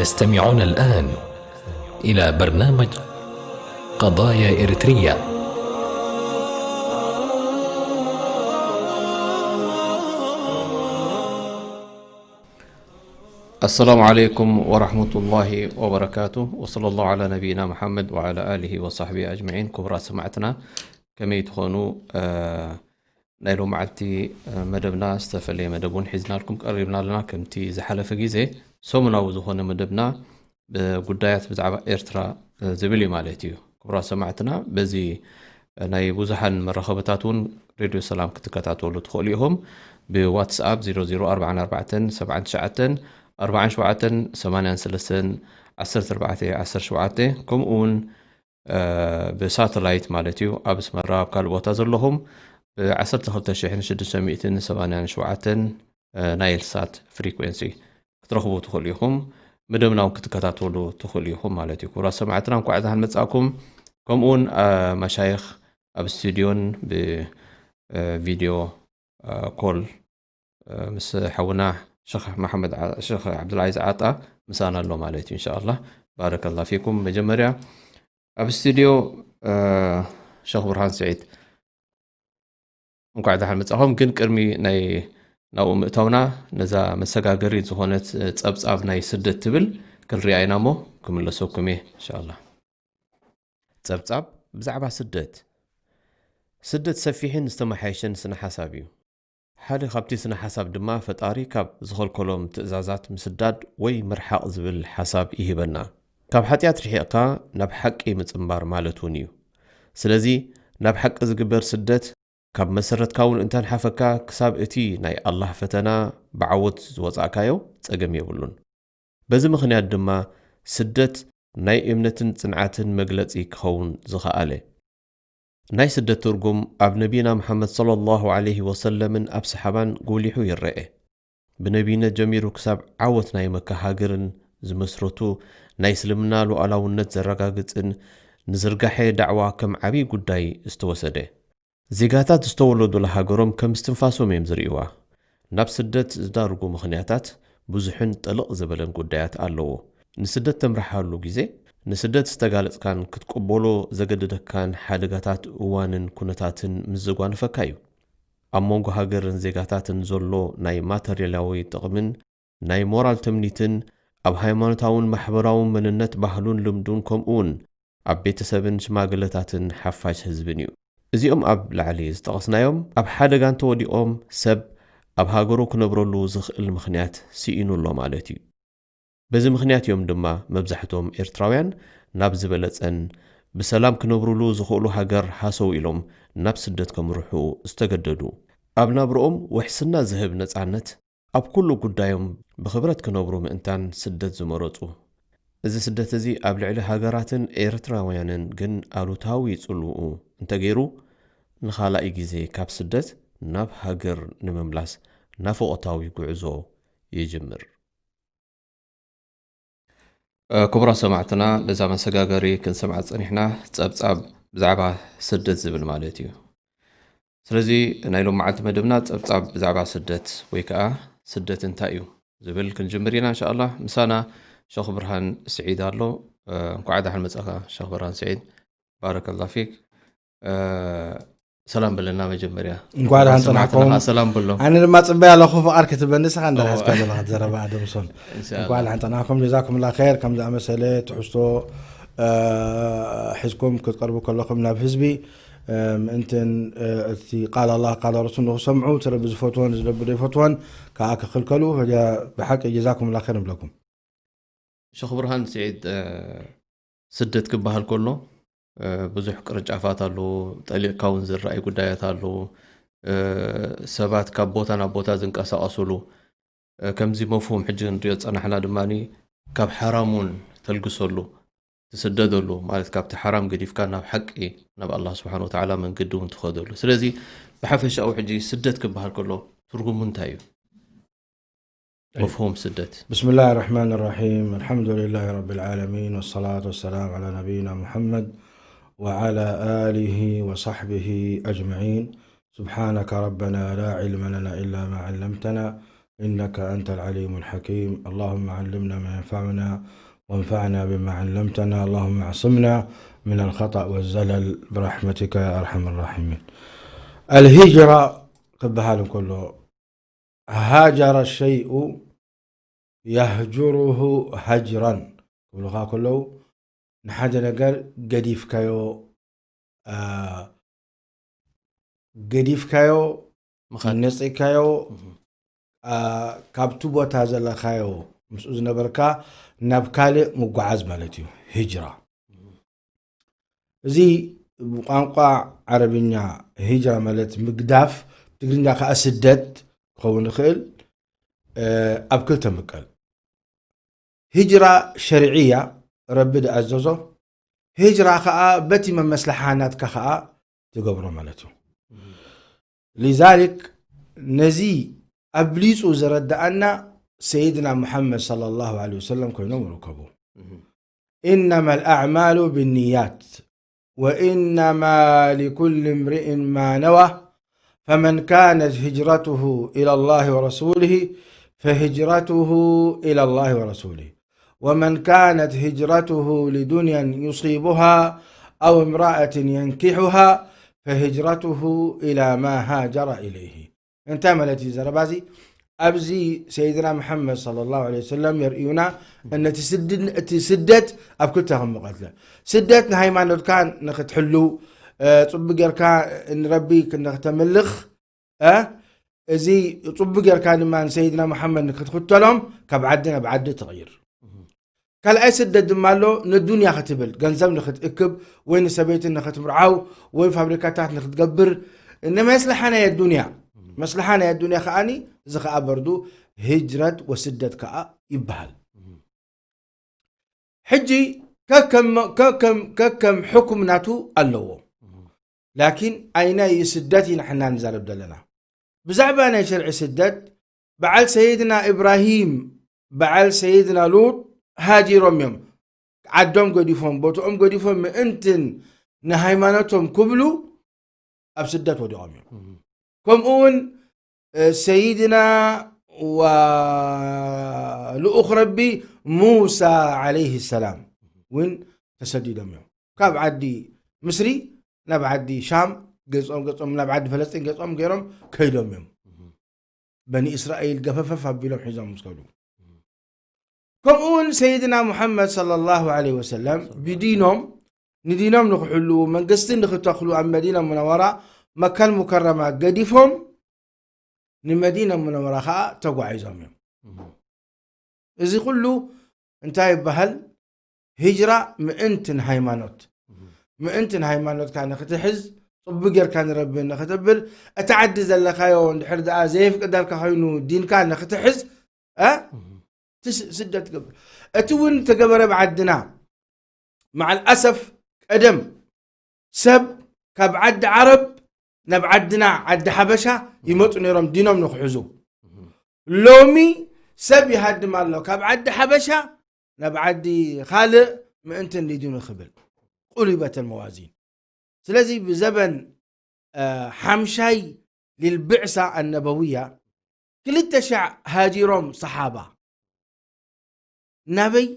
تستمعون الآن إلى برنامج قضايا إريتريا. السلام عليكم ورحمة الله وبركاته، وصلى الله على نبينا محمد وعلى آله وصحبه أجمعين። ክቡራት ሰማዕትና ከመይ ትኾኑ? ናይ ሎማዓልቲ መደብና ዝተፈለየ መደብ እውን ሒዝናልኩም ቀሪብና ኣለና። ከምቲ ዝሓለፈ ግዜ ሰሙናዊ ዝኾነ መደብና ብጉዳያት ብዛዕባ ኤርትራ ዝብል እዩ ማለት እዩ። ክቡራት ሰማዕትና በዚ ናይ ብዙሓን መራኸብታት እውን ሬድዮ ሰላም ክትከታተሉ ትኽእሉ ኢኹም። ብዋትስኣፕ ዜሮ ዜሮ ኣርባዓን ኣርባዕተን ሰብዓን ትሽዓተን ኣርባዓን ሸውዓተን ሰማንያን ሰለስተን ዓሰርተ ኣርባዕተ ዓሰርተ ሸውዓተ፣ ከምኡ እውን ብሳተላይት ማለት እዩ ኣብ ኣስመራ ኣብ ካልእ ቦታ ዘለኹም ብ ዓሰርተ ክልተ ሽሕን ሽዱሽተ ሚእትን ሰማንያን ሸውዓተን ናይል ሳት ፍሪኩዌንሲ ክትረኽቡ ትኽእሉ ኢኹም። መደብና እውን ክትከታተሉ ትኽእሉ ኢኹም ማለት እዩ። ክቡራት ሰማዕትና እንኳዕ ደሓን መጻእኩም። ከምኡውን መሻይኽ ኣብ ስቱድዮን ብቪድዮ ኮል ምስ ሓውና ሸኽ መሓመድ ሸኽ ዓብዱልዓዚዝ ዓጣ ምሳና ኣሎ ማለት እዩ። እንሻኣላ ባረከላ ፊኩም። መጀመርያ ኣብ ስቱድዮ ሸኽ ብርሃን ስዒድ እንኳዕ ደሓን መጻኹም። ግን ቅድሚ ናይ ናብኡ ምእታውና ነዛ መሰጋገሪት ዝኾነት ጸብጻብ ናይ ስደት ትብል ክንሪኣ ኢና እሞ ክምለሰኩም እየ እንሻኣላ። ጸብጻብ ብዛዕባ ስደት። ስደት ሰፊሕን ዝተመሓየሸን ስነ ሓሳብ እዩ። ሓደ ካብቲ ስነ ሓሳብ ድማ ፈጣሪ ካብ ዝኸልከሎም ትእዛዛት ምስዳድ ወይ ምርሓቕ ዝብል ሓሳብ ይህበና። ካብ ሓጢኣት ርሒቕካ ናብ ሓቂ ምጽንባር ማለት እውን እዩ። ስለዚ ናብ ሓቂ ዝግበር ስደት ካብ መሰረትካ እውን እንተንሓፈካ ክሳብ እቲ ናይ ኣላህ ፈተና ብዓወት ዝወጻእካዮ ጸገም የብሉን። በዚ ምኽንያት ድማ ስደት ናይ እምነትን ጽንዓትን መግለጺ ክኸውን ዝኸኣለ። ናይ ስደት ትርጉም ኣብ ነቢና መሓመድ ሰለላሁ ዐለይሂ ወሰለምን ኣብ ሰሓባን ጎሊሑ ይረኤ። ብነቢይነት ጀሚሩ ክሳብ ዓወት ናይ መካ ሃገርን ዝመስረቱ ናይ እስልምና ሉዓላውነት ዘረጋግጽን ንዝርጋሐ ዳዕዋ ከም ዓብዪ ጉዳይ ዝተወሰደ። ዜጋታት ዝተወለዱላ ሃገሮም ከም እስትንፋሶም እዮም ዝርእይዋ። ናብ ስደት ዝዳርጉ ምኽንያታት ብዙሕን ጥልቕ ዝበለን ጉዳያት ኣለዎ። ንስደት ተምርሓሉ ግዜ ንስደት ዝተጋለጽካን ክትቅበሎ ዘገደደካን ሓደጋታት እዋንን ኩነታትን ምስ ዘጓነፈካ እዩ። ኣብ መንጎ ሃገርን ዜጋታትን ዘሎ ናይ ማተርያላዊ ጥቕምን ናይ ሞራል ትምኒትን ኣብ ሃይማኖታውን ማሕበራውን መንነት ባህሉን ልምዱን ከምኡውን ኣብ ቤተሰብን ሽማግለታትን ሓፋሽ ህዝብን እዩ። እዚኦም ኣብ ላዕሊ ዝጠቐስናዮም ኣብ ሓደጋ እንተወዲቖም ሰብ ኣብ ሃገሩ ክነብረሉ ዝኽእል ምኽንያት ስኢኑ ኣሎ ማለት እዩ። በዚ ምኽንያት እዮም ድማ መብዛሕትኦም ኤርትራውያን ናብ ዝበለጸን ብሰላም ክነብሩሉ ዝኽእሉ ሃገር ሃሰው ኢሎም ናብ ስደት ከምርሑ ዝተገደዱ። ኣብ ናብርኦም ውሕስና ዝህብ ነጻነት ኣብ ኩሉ ጉዳዮም ብኽብረት ክነብሩ ምእንታን ስደት ዝመረጹ። እዚ ስደት እዚ ኣብ ልዕሊ ሃገራትን ኤርትራውያንን ግን ኣሉታዊ ጽልውኡ እንተገይሩ፣ ንኻላኢ ግዜ ካብ ስደት ናብ ሃገር ንምምላስ ናፍቖታዊ ጉዕዞ ይጅምር። ክቡራት ሰማዕትና፣ ነዛ መሰጋገሪ ክንሰምዓ ጸኒሕና፣ ጸብጻብ ብዛዕባ ስደት ዝብል ማለት እዩ። ስለዚ ናይ ሎም መዓልቲ መደብና ጸብጻብ ብዛዕባ ስደት ወይ ከኣ ስደት እንታይ እዩ ዝብል ክንጅምር ኢና እንሻኣላ። ምሳና ሸኽ ብርሃን ስዒድ ኣሎ። እንኳዕ ደሓን መጻኻ ሸኽ ብርሃን ስዒድ። ባረከላ ፊክ። ሰላም በለና መጀመርያ። እንኳዕ ደሓን ሰማዕትና ጸናሕኩም። ከኣ ሰላም በሎም። ኣነ ድማ ጽበይ ኣለኹ ፍቓድ ክትበኒ ንስኻ እንዳሓዝካ ዘለኻ ዘረባ ኣደምሶን። እንኳዕ ደሓን ጸናሕኩም። ጀዛኩምላ ኸይር። ከም ዝኣመሰለ ትሕዝቶ ሒዝኩም ክትቀርቡ ከለኹም ናብ ህዝቢ ምእንትን እቲ ቃል ኣላህ ቃል ረሱል ንኽሰምዑ እቲ ረቢ ዝፈትዎን ዝደቢ ዘይፈትዎን ከዓ ክኽልከሉ ብሓቂ ጀዛኩምላ ኸይር ንብለኩም። ሸኽ ብርሃን ስዒድ፣ ስደት ክበሃል ከሎ ብዙሕ ቅርንጫፋት ኣለዎ። ጠሊቕካ እውን ዝረኣዩ ጉዳያት ኣለዎ። ሰባት ካብ ቦታ ናብ ቦታ ዝንቀሳቐሱሉ ከምዚ መፍሁም ሕጂ ንሪኦ ዝጸናሕና ድማ ካብ ሓራም እውን ተልግሰሉ ትስደደሉ ማለት ካብቲ ሓራም ገዲፍካ ናብ ሓቂ ናብ ኣላህ ስብሓን ወተዓላ መንገዲ እውን ትኸደሉ። ስለዚ ብሓፈሻኡ ሕጂ ስደት ክበሃል ከሎ ትርጉሙ እንታይ እዩ? መፍሁም ስደት። بسم الله الرحمن الرحيم. الحمد لله رب العالمين، والصلاة والسلام على نبينا محمد وعلى آله وصحبه أجمعين. سبحانك ربنا لا علم لنا إلا ما علمتنا، إنك أنت العليم الحكيم. اللهم علمنا ما ينفعنا وانفعنا بما علمتنا. اللهم اعصمنا من الخطأ والزلل برحمتك يا أرحم الراحمين. الهجرة ክበሃል እንከሎ هاجر الشيء يهجره هجرا ክብሉኻ ከለዉ ንሓደ ነገር ገዲፍካዮ አ፣ ገዲፍካዮ ምኻድ። ነፂካዮ እህ። አ፣ ካብቲ ቦታ ዘለኻዮ ምስኡ ዝነበርካ ናብ ካልእ ምጓዓዝ ማለት እዩ ሂጅራ። እዚ ብቋንቋ ዓረብኛ ሂጅራ ማለት ምግዳፍ፣ ትግርኛ ከዓ ስደት ክኸውን ይኽእል። እ፣ ኣብ ክልተ ምቀል። ሂጅራ ሸርዕያ ረቢ ዝኣዘዞ፣ ሂጅራ ከዓ በቲ መመስለሓ ናትካ ከዓ ትገብሮ ማለት እዩ። ሊዛሊክ ነዚ ኣብሊፁ ዘረድኣና ሰይድና ሙሓመድ ሰለላሁ ዐለይሂ ወሰለም ኮይኖም ይርከቡ። إنما الأعمال بالنيات وإنما لكل امرئ ما نوى فمن كانت هجرته إلى الله ورسوله فهجرته إلى الله ورسوله ومن كانت هجرته لدنيا يصيبها أو امرأة ينكحها فهجرته إلى ما هاجر إليه. እንታይ ማለት እዩ ዘረባ እዚ? ኣብዚ ሰይድና መሐመድ ሰለላሁ ዐለይሂ ወሰለም የርእዩና። ነቲ ስድ-፣ እቲ ስደት ኣብ ክልተ ክምቐል። ስደት ንሃይማኖትካ ንክትሕሉ፣ እ፣ ጽቡቅ ጌርካ ንረቢ ንክተምልኽ፣ እ፣ እዚ ጽቡቅ ጌርካ ድማ ንሰይድና መሐመድ ንክትኽተሎም ካብ ዓዲ ናብ ዓዲ ትቕይር። ካልኣይ ስደት ድማ ኣሎ፣ ንዱንያ ክትብል፣ ገንዘብ ንክትእክብ፣ ወይ ንሰበይቲ ንክትምርዓው፣ ወይ ፋብሪካታት ንክትገብር፣ ንመስለሓ ናይ ኣዱንያ። መስለሓ ናይ ኣዱንያ ከኣኒ፣ እዚ ከኣ በርዱ ሂጅረት ወስደት ከኣ ይበሃል። ሕጂ ከከም፣ ከከም፣ ከከም ሕኩም ናቱ ኣለዎ። ላኪን ኣይናይ ስደት ኢና ንሕና ንዛረብ ዘለና። ብዛዕባ ናይ ሸርዒ ስደት፣ በዓል ሰይድና ኢብራሂም፣ በዓል ሰይድና ሉጥ ሃጂሮም እዮም። ዓዶም ገዲፎም፣ ቦትኦም ገዲፎም፣ ምእንትን ንሃይማኖቶም ክብሉ ኣብ ስደት ወዲቖም እዮም። እም። ከምኡ እውን፣ እ፣ ሰይድና ወልኡኽ ረቢ ሙሳ ዓለይሂ ሰላም እውን ተሰዲዶም እዮም። ካብ ዓዲ ምስሪ ናብ ዓዲ ሻም ገጾም፣ ገጾም ናብ ዓዲ ፈለስጢን ገጾም ገይሮም ከይዶም እዮም። እም። በኒ እስራኤል ገፈፈፍ ኣቢሎም ሒዞም ምስ ከዱ። ከምኡ እውን ሰይድና ሙሐመድ ሰለላሁ ዐለይሂ ወሰለም ብዲኖም፣ ንዲኖም ንክሕልዉ፣ መንግስቲ ንክተኽሉ ኣብ መዲና ሙነወራ፣ መካል ሙከረማ ገዲፎም ንመዲና ሙነወራ ከዓ ተጓዒዞም እዮም። እም። እዚ ኩሉ እንታይ ይበሃል? ሂጅራ ምእንቲ ንሃይማኖት። እም። ምእንቲ ንሃይማኖትካ ንክትሕዝ፣ ጽቡቅ ጌርካ ንረቢ ንክተብል፣ እቲ ዓዲ ዘለኻዮ እንድሕር ደኣ ዘየፍቅደልካ ኮይኑ ዲንካ ንክትሕዝ፣ እ? እም። ትስ-፣ ስደት ትገብር። እቲ እውን ተገበረ ብዓድና። መዓል ኣሰፍ ቀደም ሰብ ካብ ዓዲ ዓረብ ናብ ዓድና ዓዲ ሓበሻ ይመጹ ነይሮም ዲኖም ንክሕዙ። እም። ሎሚ ሰብ ይሃድም ኣሎ ካብ ዓዲ ሓበሻ ናብ ዓዲ ካልእ ምእንትን ሊዲኑ ክብል። ቁሊበተል መዋዚን። ስለዚ ብዘበን፣ እ፣ ሓምሻይ ሊልብዕሳ ኣነበውያ ክልተ ሻዕ ሃጂሮም ሰሓባ። ናበይ?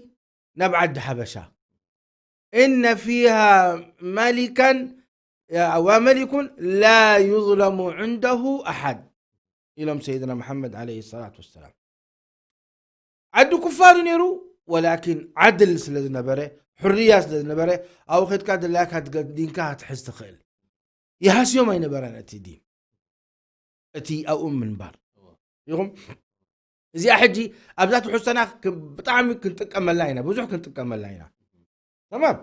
ናብ ዓዲ ሓበሻ። እነ ፊሃ መሊካን ወመሊኩን ላ ዩዝለሙ ዕንደሁ ኣሓድ ኢሎም ሰይድና መሓመድ ዓለይሂ ሰላቱ ወሰላም። ዓዲ ኩፋር ነይሩ፣ ወላኪን ዓድል ስለ ዝነበረ፣ ሕርያ ስለ ዝነበረ፣ ኣብኡ ከድካ ድላይካ ትገ-፣ ዲንካ ክትሕዝ ትኽእል። ይሃስዮም ኣይነበረን እቲ ዲን፣ እቲ ኣብኡ ምንባር። ይኹም እዚኣ ሕጂ ኣብዛ ትሕዝቶና ክ-፣ ብጣዕሚ ክንጥቀመላ ኢና፣ ብዙሕ ክንጥቀመላ ኢና። ተማም።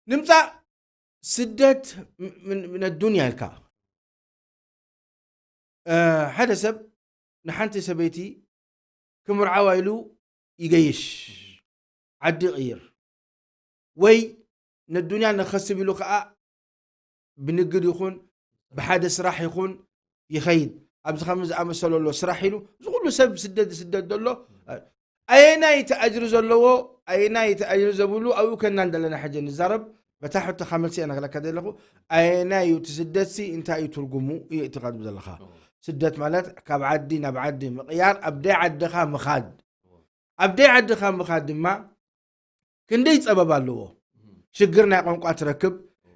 ንምጻእ ስደት ም-፣ ምን፣ ምን ኣዱንያ ኢልካ። እ፣ ሓደ ሰብ ንሓንቲ ሰበይቲ ክምርዓዋ ኢሉ ይገይሽ፣ ዓዲ ይቕይር፣ ወይ ነዱንያ ንኸስብ ኢሉ ከኣ ብንግድ ይኹን ብሓደ ስራሕ ይኹን ይኸይድ። ኣብዚ ከምዚ ዝኣመሰለ ኣሎ ስራሕ ኢሉ፣ እዚ ኩሉ ሰብ ስደት ዝስደድ ዘሎ፣ ኣየናይ እቲ ኣጅሪ ዘለዎ፣ ኣየናይ እቲ ኣጅሪ ዘብሉ፣ ኣብኡ ከና እንደለና ሕጂ ንዛረብ። በታ ሕቶኻ መልሲ እየ ነኽለካ ዘለኹ። ኣየናይ እዩ እቲ ስደትሲ፣ እንታይ እዩ ትርጉሙ እዩ እቲ ቀድም ዘለኻ። እዎ። ስደት ማለት ካብ ዓዲ ናብ ዓዲ ምቕያር፣ ኣብ ደይ ዓድኻ ምኻድ። ኣብ ደይ ዓድኻ ምኻድ ድማ ክንደይ ጸበብ ኣለዎ። ሽግር ናይ ቋንቋ ትረክብ፣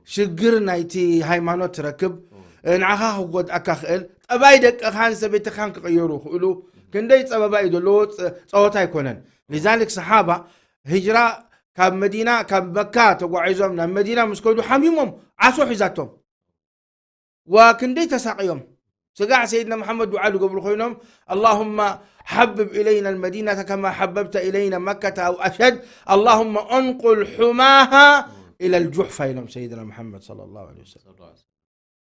ሽግር ናይቲ ሃይማኖት ትረክብ፣ ንዓኻ ክጎድኣካ ክእል፣ ጠባይ ደቅኻን ሰበይትኻን ክቕየሩ ክእሉ ክንደይ ጸበባ እዩ ዘለዎ። ጸ-፣ ጸወታ ኣይኮነን። ሊዛሊክ ሰሓባ ሂጅራ ካብ መዲና፣ ካብ መካ ተጓዒዞም ናብ መዲና ምስ ከዱ ሓሚሞም ዓሶ ሒዛቶም። ወክንደይ ተሳቕዮም። ስጋዕ ሰይድና መሓመድ ዱዓ ዝገብሩ ኮይኖም፣ اللهم حبب إلينا المدينة كما حببت إلينا مكة أو أشد، اللهم انقل حماها إلى الجحفة ኢሎም ሰይድና መሓመድ صلى الله عليه وسلم።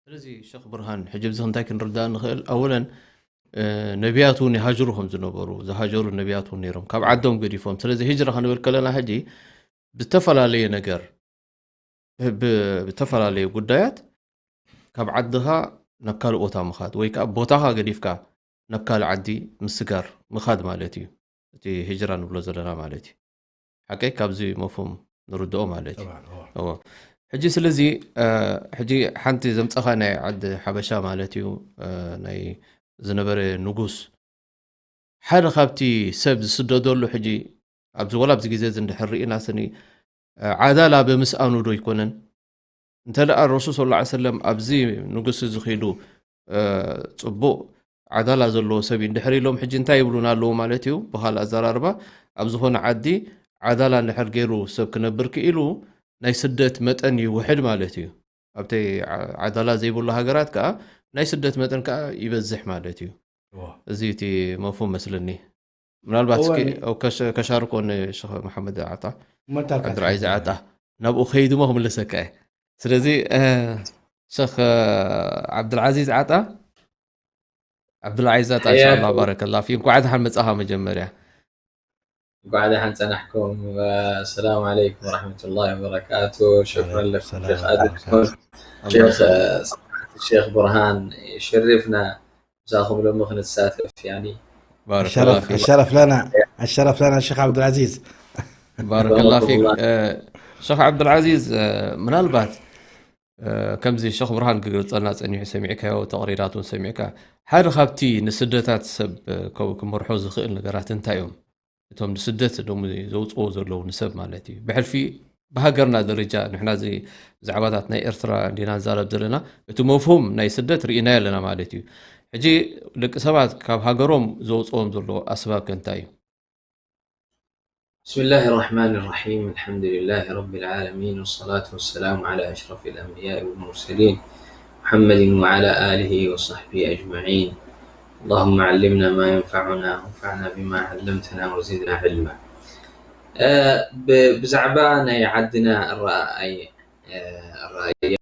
ስለዚ ሸኽ ብርሃን፣ ሕጂ ኣብዚ እንታይ ክንርዳእ ንኽእል? ኣወለን፣ እ፣ ነቢያት እውን ይሃጅሩ ከም ዝነበሩ፣ ዝሃጀሩ ነቢያት እውን ነይሮም። ካብ ዓዶም ገዲፎም። ስለዚ ሂጅራ ክንብል ከለና ሕጂ ብዝተፈላለየ ነገር፣ ብ-፣ ብዝተፈላለየ ጉዳያት ካብ ዓድኻ ናብ ካልእ ቦታ ምኻድ፣ ወይ ከዓ ቦታኻ ገዲፍካ ናብ ካልእ ዓዲ ምስጋር፣ ምኻድ ማለት እዩ። እቲ ሂጅራ ንብሎ ዘለና ማለት እዩ። ሓቀይ? ካብዚ መፍሁም ንርድኦ ማለት እዩ። طبعا، እዎ። እዎ። ሕጂ ስለዚ፣ እ፣ ሕጂ ሓንቲ ዘምፀኻ ናይ ዓዲ ሓበሻ ማለት እዩ፣ እ፣ ናይ ዝነበረ ንጉስ ሓደ ካብቲ ሰብ ዝስደደሉ ሕጂ ኣብዚ፣ ወላ ኣብዚ ግዜ እዚ እንድሕር ርኢና ስኒ፣ እ፣ ዓዳላ ብምስኣኑ ዶ ኣይኮነን? እንተ ደኣ ረሱል ሰለላሁ ዐለይሂ ወሰለም ኣብዚ ንጉስ እዚ ኺዱ፣ እ፣ ጽቡቕ ዓዳላ ዘለዎ ሰብ እዩ እንድሕር ኢሎም፣ ሕጂ እንታይ ይብሉና ኣለዉ ማለት እዩ? ብኻልእ ኣዘራርባ፣ ኣብ ዝኾነ ዓዲ ዓዳላ እንድሕር ገይሩ ሰብ ክነብር ክኢሉ፣ ናይ ስደት መጠን ይውሕድ ማለት እዩ። ኣብቲ ዓ-፣ ዓዳላ ዘይብሉ ሃገራት ከኣ ናይ ስደት መጠን ከኣ ይበዝሕ ማለት እዩ። እዎ። እዚ እቲ መፍሁም መስልኒ። ምናልባት እስኪ እወ፣ ኒ- ኣብ ከሸ-፣ ከሻርኮ ንሸኽ መሓመድ ዓጣ፣ መታካ ዓብዱልዓዚዝ ዓጣ፣ ናብኡ ከይድሞ ክምልሰካ እየ። ስለዚ፣ እ፣ ሸኽ፣ እ፣ ዓብዱልዓዚዝ ዓጣ፣ ዓብዱልዓዚዝ ዓጣ፣ حياك ኢንሻኣላህ፣ الله. ባረከላ ፊክ። እንኳዕ ደሓን መጻኻ መጀመርያ። እንኳዕ ደሓን ጸናሕኩም። السلام عليكم ورحمة الله وبركاته. شكرا ወዓለይኩም لكم ሰላም شيخ ወረሕመቱላሂ آدم. ወበረካቱ። ኣላህ شيخ ይባርክ። آه، سماحة الشيخ برهان، شرفنا مساكم لما نتساتف يعني. ባረከላ الشرف ፊክ። الشرف لنا، الشرف لنا الشيخ عبد العزيز. ባረከላ بارك ፊክ። الله. እ፣ ሸኽ ዓብዱልዓዚዝ፣ እ፣ ምናልባት፣ እ፣ ከምዚ ሸኽ ብርሃን ክገልጸልና ጸኒሑ ሰሚዕካዮ፣ ተቕሪራት እውን ሰሚዕካ፣ ሓደ ካብቲ ንስደታት ሰብ፣ እ፣ ከ-፣ ክመርሖ ዝኽእል ነገራት እንታይ እዮም? እቶም ንስደት ደሞ ዘውጽዎ ዘለዉ ንሰብ ማለት እዩ። ብሕልፊ ብሃገርና ደረጃ ንሕና እዚ ብዛዕባታት ናይ ኤርትራ እንዲና ንዛረብ ዘለና፣ እቲ መፍሁም ናይ ስደት ርኢናዮ ኣለና ማለት እዩ። ሕጂ ደቂ ሰባት ካብ ሃገሮም ዘውጽዎም ዘሎ ኣስባብ ከ እንታይ እዩ? بسم الله الرحمن الرحيم. الحمد لله رب العالمين، والصلاة والسلام على أشرف الأنبياء والمرسلين، محمد وعلى آله وصحبه أجمعين. اللهم علمنا ما ينفعنا، وانفعنا بما علمتنا، وزدنا علما. እ፣ ብ-፣ ብዛዕባ ናይ ዓድና ኣረኣእያ፣ እ፣ ኣረኣእያ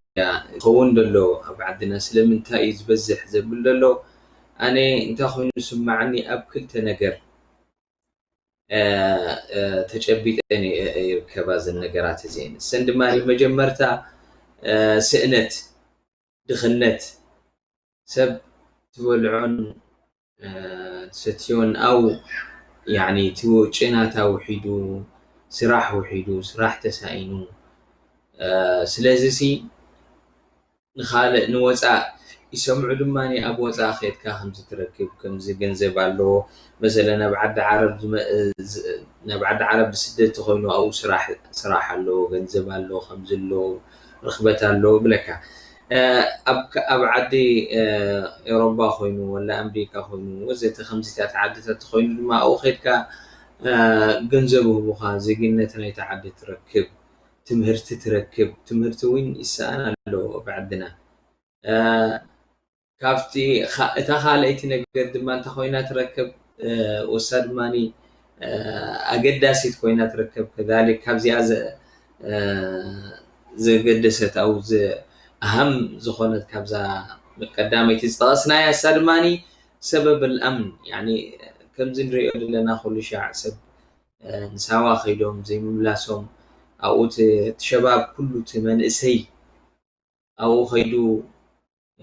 ዝኸውን ዘሎ ኣብ ዓድና ስለምንታይ እዩ ዝበዝሕ ዘብል ዘሎ፣ ኣነ እንታይ ኮይኑ ዝስማዓኒ ኣብ ክልተ ነገር፣ እ፣ እ፣ ተጨቢጠን ይ-፣ ይርከባ እዘን ነገራት እዚአን። እሰን ድማ መጀመርታ፣ እ፣ ስእነት፣ ድኽነት፣ ሰብ ትበልዖን፣ እ፣ ትሰትዮን ኣው፣ ያኒ እቲ ወጪ ናታ ውሒዱ፣ ስራሕ ውሒዱ፣ ስራሕ ተሳኢኑ፣ እ፣ ስለዚ ሲ ንኻልእ ንወፃእ ይሰምዑ ድማ ኣብ ወፃእ ኸይድካ ከምዚ ትረክብ፣ ከምዚ ገንዘብ ኣሎ፣ መሰለን ኣብ ዓዲ ዓረብ ዝመ-፣ ዝ-፣ ናብ ዓዲ ዓረብ ብስደት ተኾይኑ ኣብኡ ስራሕ፣ ስራሕ ኣሎ፣ ገንዘብ ኣሎ፣ ከምዚ ኣሎ፣ ርኽበት ኣሎ ብለካ። እ፣ ኣብ ከ-፣ ኣብ ዓዲ፣ እ፣ ኤውሮጳ ኮይኑ ወላ ኣምሪካ ኮይኑ ወዘተ ከምዚታት ዓድታት ተኾይኑ ድማ ኣብኡ ኸይድካ፣ እ፣ ገንዘብ ይህቡኻ፣ ዜግነት ናይቲ ዓዲ ትረክብ፣ ትምህርቲ ትረክብ። ትምህርቲ እውን ይሰኣን ኣሎ ኣብ ዓድና። እ፣ ካብቲ ኻ-፣ እታ ካልኣይቲ ነገር ድማ እንታይ ኮይና ትረክብ? እ፣ ወሳ ድማኒ፣ እ፣ ኣገዳሲት ኮይና ትረክብ። ከዛሊክ ካብዚኣ ዘ-፣ እ፣ ዘገደሰት ኣው ዘ-፣ ኣሃም ዝኾነት ካብዛ ቀዳመይቲ ዝጠቐስናያ እሳ ድማኒ ሰበብ ኣልኣምን፣ ያኒ ከምዚ ንሪኦ ዘለና ኩሉ ሻዕ ሰብ፣ እ፣ ንሳዋ ከይዶም ዘይምምላሶም ኣብኡ እቲ፣ እቲ ሸባብ ኩሉ እቲ መንእሰይ ኣብኡ ከይዱ፣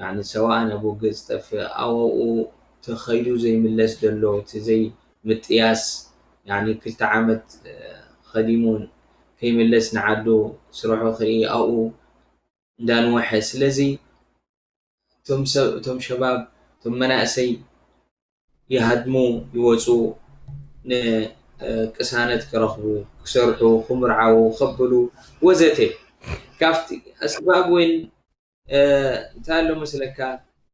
ያኒ ሰዋእ ናብኡ ገጽ ጠፍእ፣ ኣብኡ ተኸይዱ ዘይምለስ ዘሎ፣ እቲ ዘይምጥያስ፣ ያኒ ክልተ ዓመት፣ እ፣ ኸዲሙ ከይምለስ ንዓዱ ስርሑ ክርኢ ኣብኡ እንዳንወሐ። ስለዚ እቶም ሰብ፣ እቶም ሸባብ፣ እቶም መናእሰይ ይሃድሙ፣ ይወፁ፣ ንቅሳነት ክረኽቡ፣ ክሰርሑ፣ ክምርዓዉ፣ ከብሉ ወዘተ። ካብቲ ኣስባብ እውን እንታይ ኣሎ መስለካ?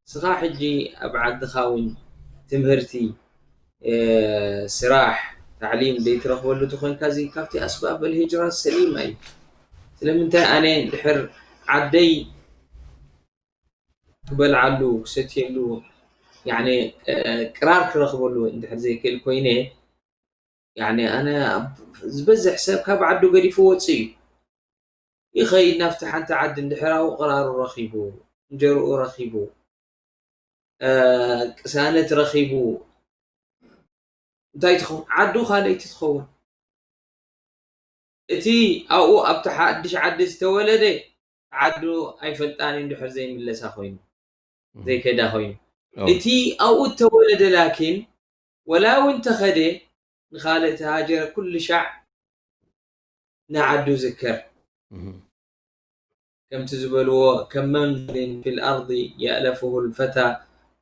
ስኻ ሕጂ ኣብ ዓድኻ እውን ትምህርቲ፣ ስራሕ፣ ታዕሊም ዘይትረኽበሉ ተኾንካ፣ እዚ ካብቲ ኣስባብ ኣልሂጅራ ሰሊማ እዩ። ስለምንታይ ኣነ ድሕር ዓደይ ክበልዓሉ፣ ክሰትየሉ፣ ያኔ ቅራር ክረኽበሉ እንድሕር ዘይክእል ኮይነ፣ ያኔ ኣነ ዝበዝሕ ሰብ ካብ ዓዱ ገዲፉ ወፅእ እዩ። ይኸይድ ናብቲ ሓንቲ ዓዲ፣ እንድሕር ኣብኡ ቅራሩ ረኺቡ፣ እንጀርኡ ረኺቡ፣ ቅሳነት ረኺቡ፣ እንታይ ትኸውን? ዓዱ ካልኣይቲ ትኸውን። እቲ ኣብኡ ኣብቲ ሓድሽ ዓዲ ዝተወለደ ዓዱ ኣይፈልጣን እዩ፣ እንድሕር ዘይምለሳ ኮይኑ፣ ዘይከዳ ኮይኑ። እቲ ኣብኡ እተወለደ ላኪን ወላ እውን ተኸደ ንኻልእ ተሃጀረ ኩሉ ሻዕ ንዓዱ ዝከር። ከምቲ ዝበልዎ ከም መንዝልን ፊል ኣርዲ የእለፍሁ ልፈታ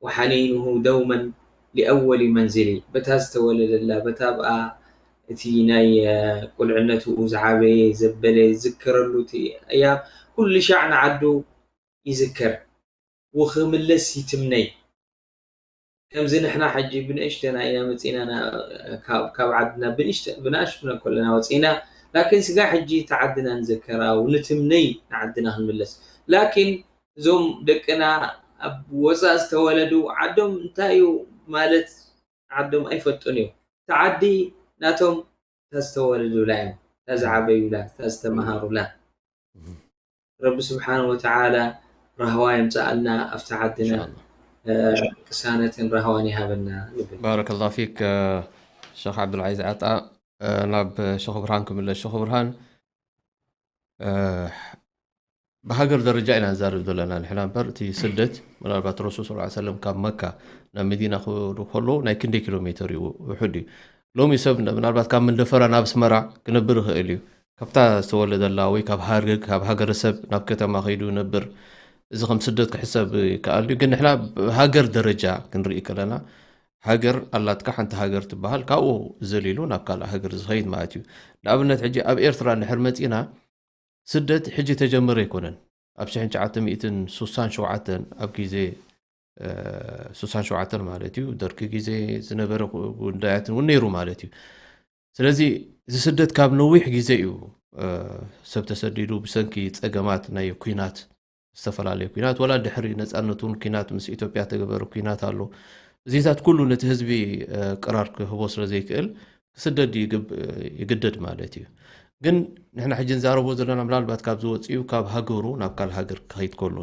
ወሓኒንሁ ደውመን ሊኣወሊ መንዝሊ። በታ ዝተወለደላ፣ በታ ብኣ እቲ ናይ ቁልዕነቱ ዝዓበየ ዘበለ ዝዝከረሉ እቲ ኣያም ኩሉ ሻዕ ንዓዱ ይዝከር። ወኽምለስ ይትምነይ። ከምዚ ንሕና ሕጂ ብንእሽተና ኢና መፂና፣ ካብ ዓድና ብንእሽተ ብንኣሽቱና ከለና ወፂና። ላኪን ስጋ ሕጂ ተዓድና ንዘከራ ንትምነይ ንዓድና ክንምለስ። ላኪን እዞም ደቅና ኣብ ወፃእ ዝተወለዱ ዓዶም እንታይ እዩ ማለት ዓዶም ኣይፈልጡን እዮም። ተዓዲ ናቶም ተዝተወለዱላ እዮም፣ ተዝዓበዩላ፣ ተዝተመሃሩላ። ረቢ ስብሓን ወተዓላ ራህዋ የምፅኣልና ኣብቲ ዓድና። ቅሳነትን ራህዋን ይሃበና ንብል። ባረከላ ፊክ ሸኽ ዓብዱልዓዚዝ ዓጣ። ናብ ሸኽ ብርሃን ክምለስ። ሸኽ ብርሃን፣ ብሃገር ደረጃ ኢና ንዛረብ ዘለና ንሕና እምበር፣ እቲ ስደት ምናልባት ረሱል ስ ሰለም ካብ መካ ናብ መዲና ክኸዱ ከለዉ ናይ ክንደይ ኪሎ ሜተር እዩ ውሑድ እዩ። ሎሚ ሰብ ምናልባት ካብ መንደፈራ ናብ ኣስመራ ክነብር ይኽእል እዩ። ካብታ ዝተወለደላ ወይ ካብ ሃገር ካብ ሃገረሰብ ናብ ከተማ ከይዱ ነብር፣ እዚ ከም ስደት ክሕሰብ ይከኣል እዩ። ግን ንሕና ብሃገር ደረጃ ክንርኢ ከለና፣ ሃገር ኣላትካ፣ ሓንቲ ሃገር ትበሃል፣ ካብኡ ዘሊሉ ናብ ካልእ ሃገር ዝኸይድ ማለት እዩ። ንኣብነት ሕጂ ኣብ ኤርትራ እንድሕር መፂና፣ ስደት ሕጂ ተጀመረ ኣይኮነን። ኣብ ሽሕን ትሽዓተ ሚእትን ሱሳን ሸውዓተን ኣብ ግዜ ሱሳን ሸውዓተን ማለት እዩ፣ ደርጊ ግዜ ዝነበረ ጉዳያትን እውን ነይሩ ማለት እዩ። ስለዚ እዚ ስደት ካብ ነዊሕ ግዜ እዩ ሰብ ተሰዲዱ ብሰንኪ ፀገማት ናይ ኩናት፣ ዝተፈላለዩ ኩናት፣ ወላ ድሕሪ ነፃነት እውን ኩናት ምስ ኢትዮጵያ ተገበረ ኩናት ኣሎ። እዚታት ኩሉ ነቲ ህዝቢ ቅራር ክህቦ ስለ ዘይክእል ክስደድ ይግደድ ማለት እዩ። ግን ንሕና ሕጂ ንዛረቦ ዘለና ምናልባት ካብ ዝወፅኡ ካብ ሃገሩ ናብ ካልእ ሃገር ክኸይድ ከሎ፣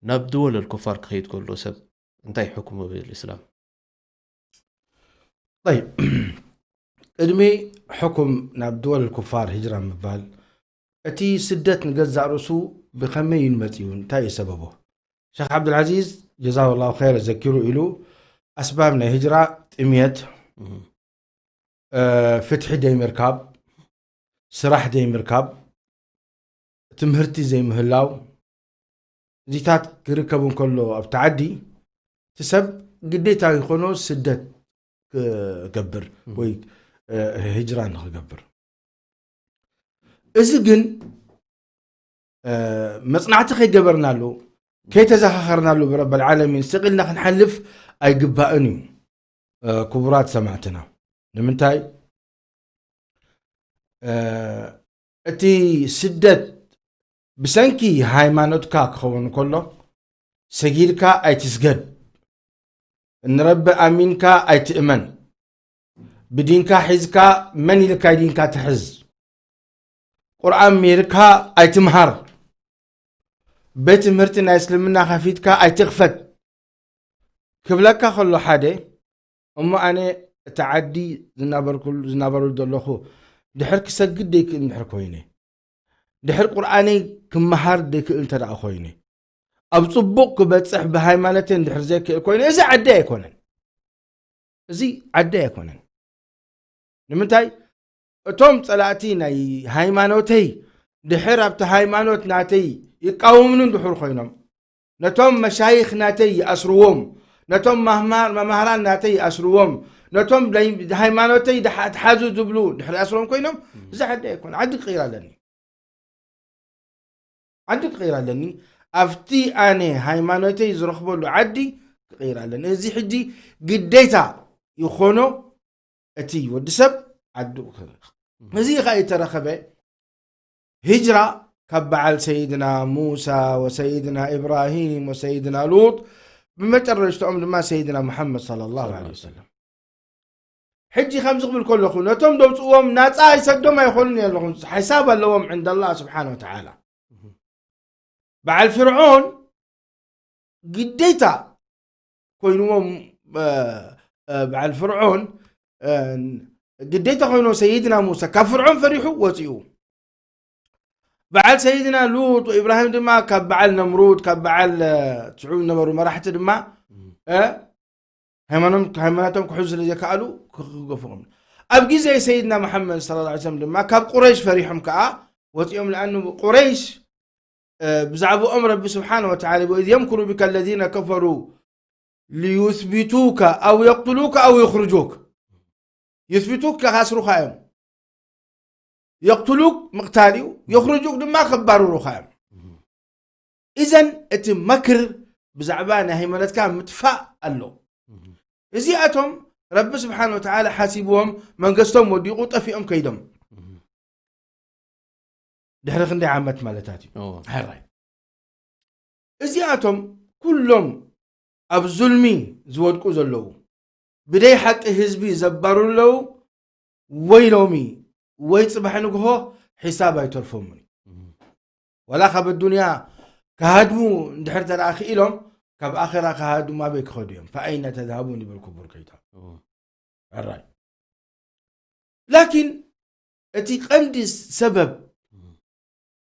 ናብ ድወለል ኩፋር ክኸይድ ከሎ ሰብ እንታይ ሕክሙ ብልእስላም? طيب፣ ቅድሚ ሕኩም ናብ ድወል ኩፋር ሂጅራ ምባል፣ እቲ ስደት ንገዛእ ርእሱ ብኸመይ እዩ መፂኡ? እንታይ እዩ ሰበቦ? ሸኽ ዓብዱልዓዚዝ ጀዛሁ ላሁ ኸይረ ዘኪሩ ኢሉ፣ ኣስባብ ናይ ሂጅራ ጥምየት፣ ፍትሒ ደይምርካብ፣ ስራሕ ደይምርካብ፣ ትምህርቲ ዘይምህላው፣ እዚታት ክርከብ እንከሎ ኣብቲ ዓዲ እቲ ሰብ ግዴታ ይኾኖ ስደት ክገብር ወይ ሂጅራ ንክገብር። እዚ ግን መፅናዕቲ ከይገበርናሉ ከይተዘኻኸርናሉ ብረብ ዓለሚን ስቕ ኢልና ክንሓልፍ ኣይግባእን እዩ። ክቡራት ሰማዕትና፣ ንምንታይ እቲ ስደት ብሰንኪ ሃይማኖትካ ክኸውን ከሎ፣ ሰጊድካ ኣይትስገድ፣ ንረቢ ኣሚንካ ኣይትእመን፣ ብዲንካ ሒዝካ መን ኢልካ ዲንካ ትሕዝ፣ ቁርኣን ሚርካ ኣይትምሃር፣ ቤት ትምህርቲ ናይ እስልምና ከፊትካ ኣይትኽፈት ክብለካ ከሎ ሓደ፣ እሞ ኣነ እቲ ዓዲ ዝናበርኩሉ ዝናበረሉ ዘለኹ ድሕር ክሰግድ ደይክእል እንድሕር ኮይነ፣ ድሕር ቁርኣነይ ክመሃር ደይክእል እንተ ደኣ ኮይነ፣ ኣብ ጽቡቕ ክበጽሕ ብሃይማኖተይ እንድሕር ዘይክእል ኮይነ፣ እዚ ዓዲ ኣይኮነን። እዚ ዓዲ ኣይኮነን። ንምንታይ? እቶም ጸላእቲ ናይ ሃይማኖተይ ድሕር ኣብቲ ሃይማኖት ናተይ ይቃወሙኒ እንድሕር ኮይኖም፣ ነቶም መሻይኽ ናተይ ይኣስርዎም፣ ነቶም ማህማር መማህራን ናተይ ይኣስርዎም፣ ነቶም ናይ ሃይማኖተይ ድሓ- ድሓዙ ዝብሉ ድሕሪ ኣስርዎም ኮይኖም፣ እዛ ዓዲ ኣይኮን ዓዲ ክቕይር ኣለኒ። ዓዲ ክቕይር ኣለኒ። ኣብቲ ኣነ ሃይማኖተይ ዝረኽበሉ ዓዲ ክቕይር ኣለኒ። እዚ ሕጂ ግዴታ ይኾኖ እቲ ወዲ ሰብ ዓዱ ክርኽ። እዚ ኸኣ የተረኸበ ሂጅራ ካብ በዓል ሰይድና ሙሳ ወሰይድና ኢብራሂም ወሰይድና ሉጥ፣ ብመጨረሽትኦም ድማ ሰይድና ሙሓመድ ሰለላሁ ዐለይሂ ወሰለም። ሕጂ ከምዚ ክብል ከለኹ፣ ነቶም ደውፅዎም ናፃ ይሰዶም ኣይኾኑን ኣለኹም፣ ሓሳብ ኣለዎም ዕንደ ኣላህ ስብሓን ወተዓላ። በዓል ፍርዖን ግዴታ ኮይንዎም፣ እ፣ እ፣ በዓል ፍርዖን፣ እ፣ ግዴታ ኮይንዎ ሰይድና ሙሳ ካብ ፍርዖን ፈሪሑ ወፂኡ። በዓል ሰይድና ሉጥ ወኢብራሂም ድማ ካብ በዓል ነምሩድ፣ ካብ በዓል፣ እ፣ ሽዑ ዝነበሩ መራሕቲ ድማ፣ እ፣ ሃይማኖም-፣ ሃይማኖቶም ክሕዙ ስለ ዘይከኣሉ ክገፍኦም። ኣብ ግዜ ሰይድና መሓመድ ሰለላሁ ዐለይሂ ወሰለም ድማ ካብ ቁረይሽ ፈሪሖም ከኣ ወፂኦም። ለኣኑ ቁረይሽ፣ እ፣ ብዛዕባኦም ረቢ ስብሓነ ወተዓላ፣ "ወኢዝ የምኩሩ ቢከ ለዚነ ከፈሩ ሊዩስቢቱከ ኣው የቅትሉከ ኣው የኽርጁክ።" ዩስቢቱክ ከኣስሩኻ እዮም። የቅትሉክ ምቕታል እዩ፣ የኽርጁክ ድማ ከባርሩኻ እዮም። እዘን እቲ መክር ብዛዕባ ናይ ሃይማኖትካ ምጥፋእ ኣሎ። እዚኣቶም ረቢ ስብሓን ወተዓላ ሓሲብዎም መንገስቶም ወዲቑ ጠፊኦም ከይዶም። ድሕሪ ክንደይ ዓመት ማለታት እዩ። እዎ። ሕራይ። እዚኣቶም ኩሎም ኣብ ዙልሚ ዝወድቁ ዘለዉ፣ ብደይ ሓቂ ህዝቢ ዘባርሩ ኣለዉ፣ ወይ ሎሚ ወይ ጽባሕ ንግሆ ሒሳብ ኣይተርፎምን እዩ። እም። ወላ ካብ ኣዱንያ ክሃድሙ እንድሕር ተደኣ ክኢሎም፣ ካብ ኣኼራ ክሃድሙ ኣበይ ክኸዱ እዮም? ፈኣይነ ተዝሃቡን ይብል ክቡር ከይታ። እዎ። ሕራይ። ላኪን እቲ ቀንዲ ሰበብ፣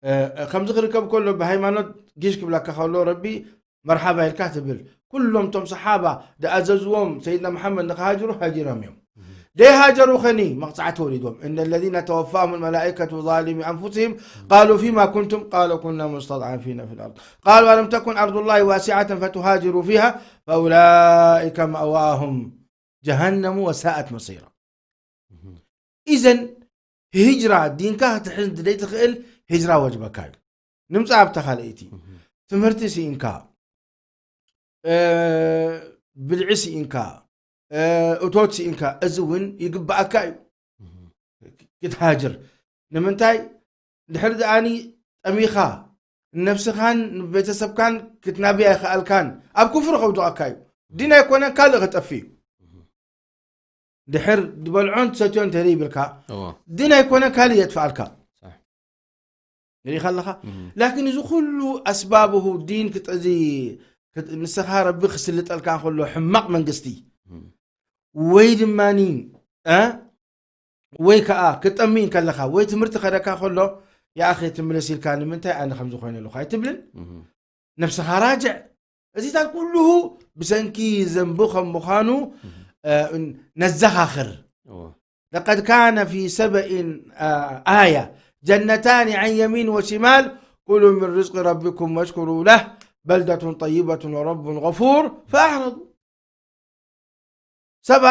እ፣ እ፣ ከምዚ ክርከብ ከሎ ብሃይማኖት ጊሽ ክብለካ ከሎ ረቢ መርሓባ ኢልካ ትብል። ኩሎም ቶም ሰሓባ ዝኣዘዝዎም ሰይድና መሓመድ ንክሃጅሩ ሃጂሮም እዮም። ዘይሃጀሩ ኸኒ መቕጻዕቲ ወሪድዎም። እነ ለዚነ ተወፋሁም ልመላኢከቱ ዛሊሚ ኣንፉሲሂም ቃሉ ፊማ ኩንቱም ቃሉ ኩና ሙስተድዓፊነ ፊ ልኣርድ ቃሉ ኣለም ተኩን ኣርዱላሂ ዋሲዓተን ፈቱሃጅሩ ፊሃ ፈኡላኢከ መእዋሁም ጀሃነሙ ወሳኣት መሲራ። እም። ኢዘን ሂጅራ ዲንካ ክትሕዝ ዘይትኽእል ሂጅራ ወጅበካ እዩ። ንምጻእ ኣብታ ካልኣይቲ እም። ትምህርቲ ስኢንካ፣ እ፣ ብልዒ ስኢንካ፣ እ፣ እቶት ስኢንካ፣ እዚ እውን ይግባኣካ እዩ። እም። ክትሃጅር። ንምንታይ? ድሕሪ ደኣኒ ጠሚኻ ንነብስኻን ንቤተሰብካን ክትናብያ ኣይኸኣልካን፣ ኣብ ኩፍሪ ከውድቐካ እዩ። ዲን ኣይኮነን ካልእ ከጠፊ እዩ። ድሕር ዝበልዖን ትሰትዮን እንተ ይብልካ፣ እዎ። ዲን ኣይኮነን ካልእ የጥፍኣልካ። ሳሕ። ንሪኢኻ ኣለኻ? እም። ላኪን እዚ ኩሉ ኣስባብሁ ዲን ክጥ-፣ እዚ ክጥ-፣ ንስኻ ረቢ ክስልጠልካ ከሎ ሕማቕ መንግስቲ እም። ወይ ድማኒ፣ እ? ወይ ከዓ ክጠሚ ከለኻ ወይ ትምህርቲ ከደካ ከሎ፣ "ያኣኺ ትምለስ ኢልካ ንምንታይ ኣነ ከምዚ ኮይነ ኣለኹ?" ኣይትብልን? እም። ነብስኻ ራጅዕ። እዚታት ኩሉ ብሰንኪ ዘንቢ ከም ምዃኑ፣ እም። እ፣ ነዘኻኽር። እዎ። لقد كان في سبإ، آه، آية جنتان عن يمين وشمال كلوا من رزق ربكم واشكروا له بلدة طيبة ورب غفور فأعرضوا. ሰባ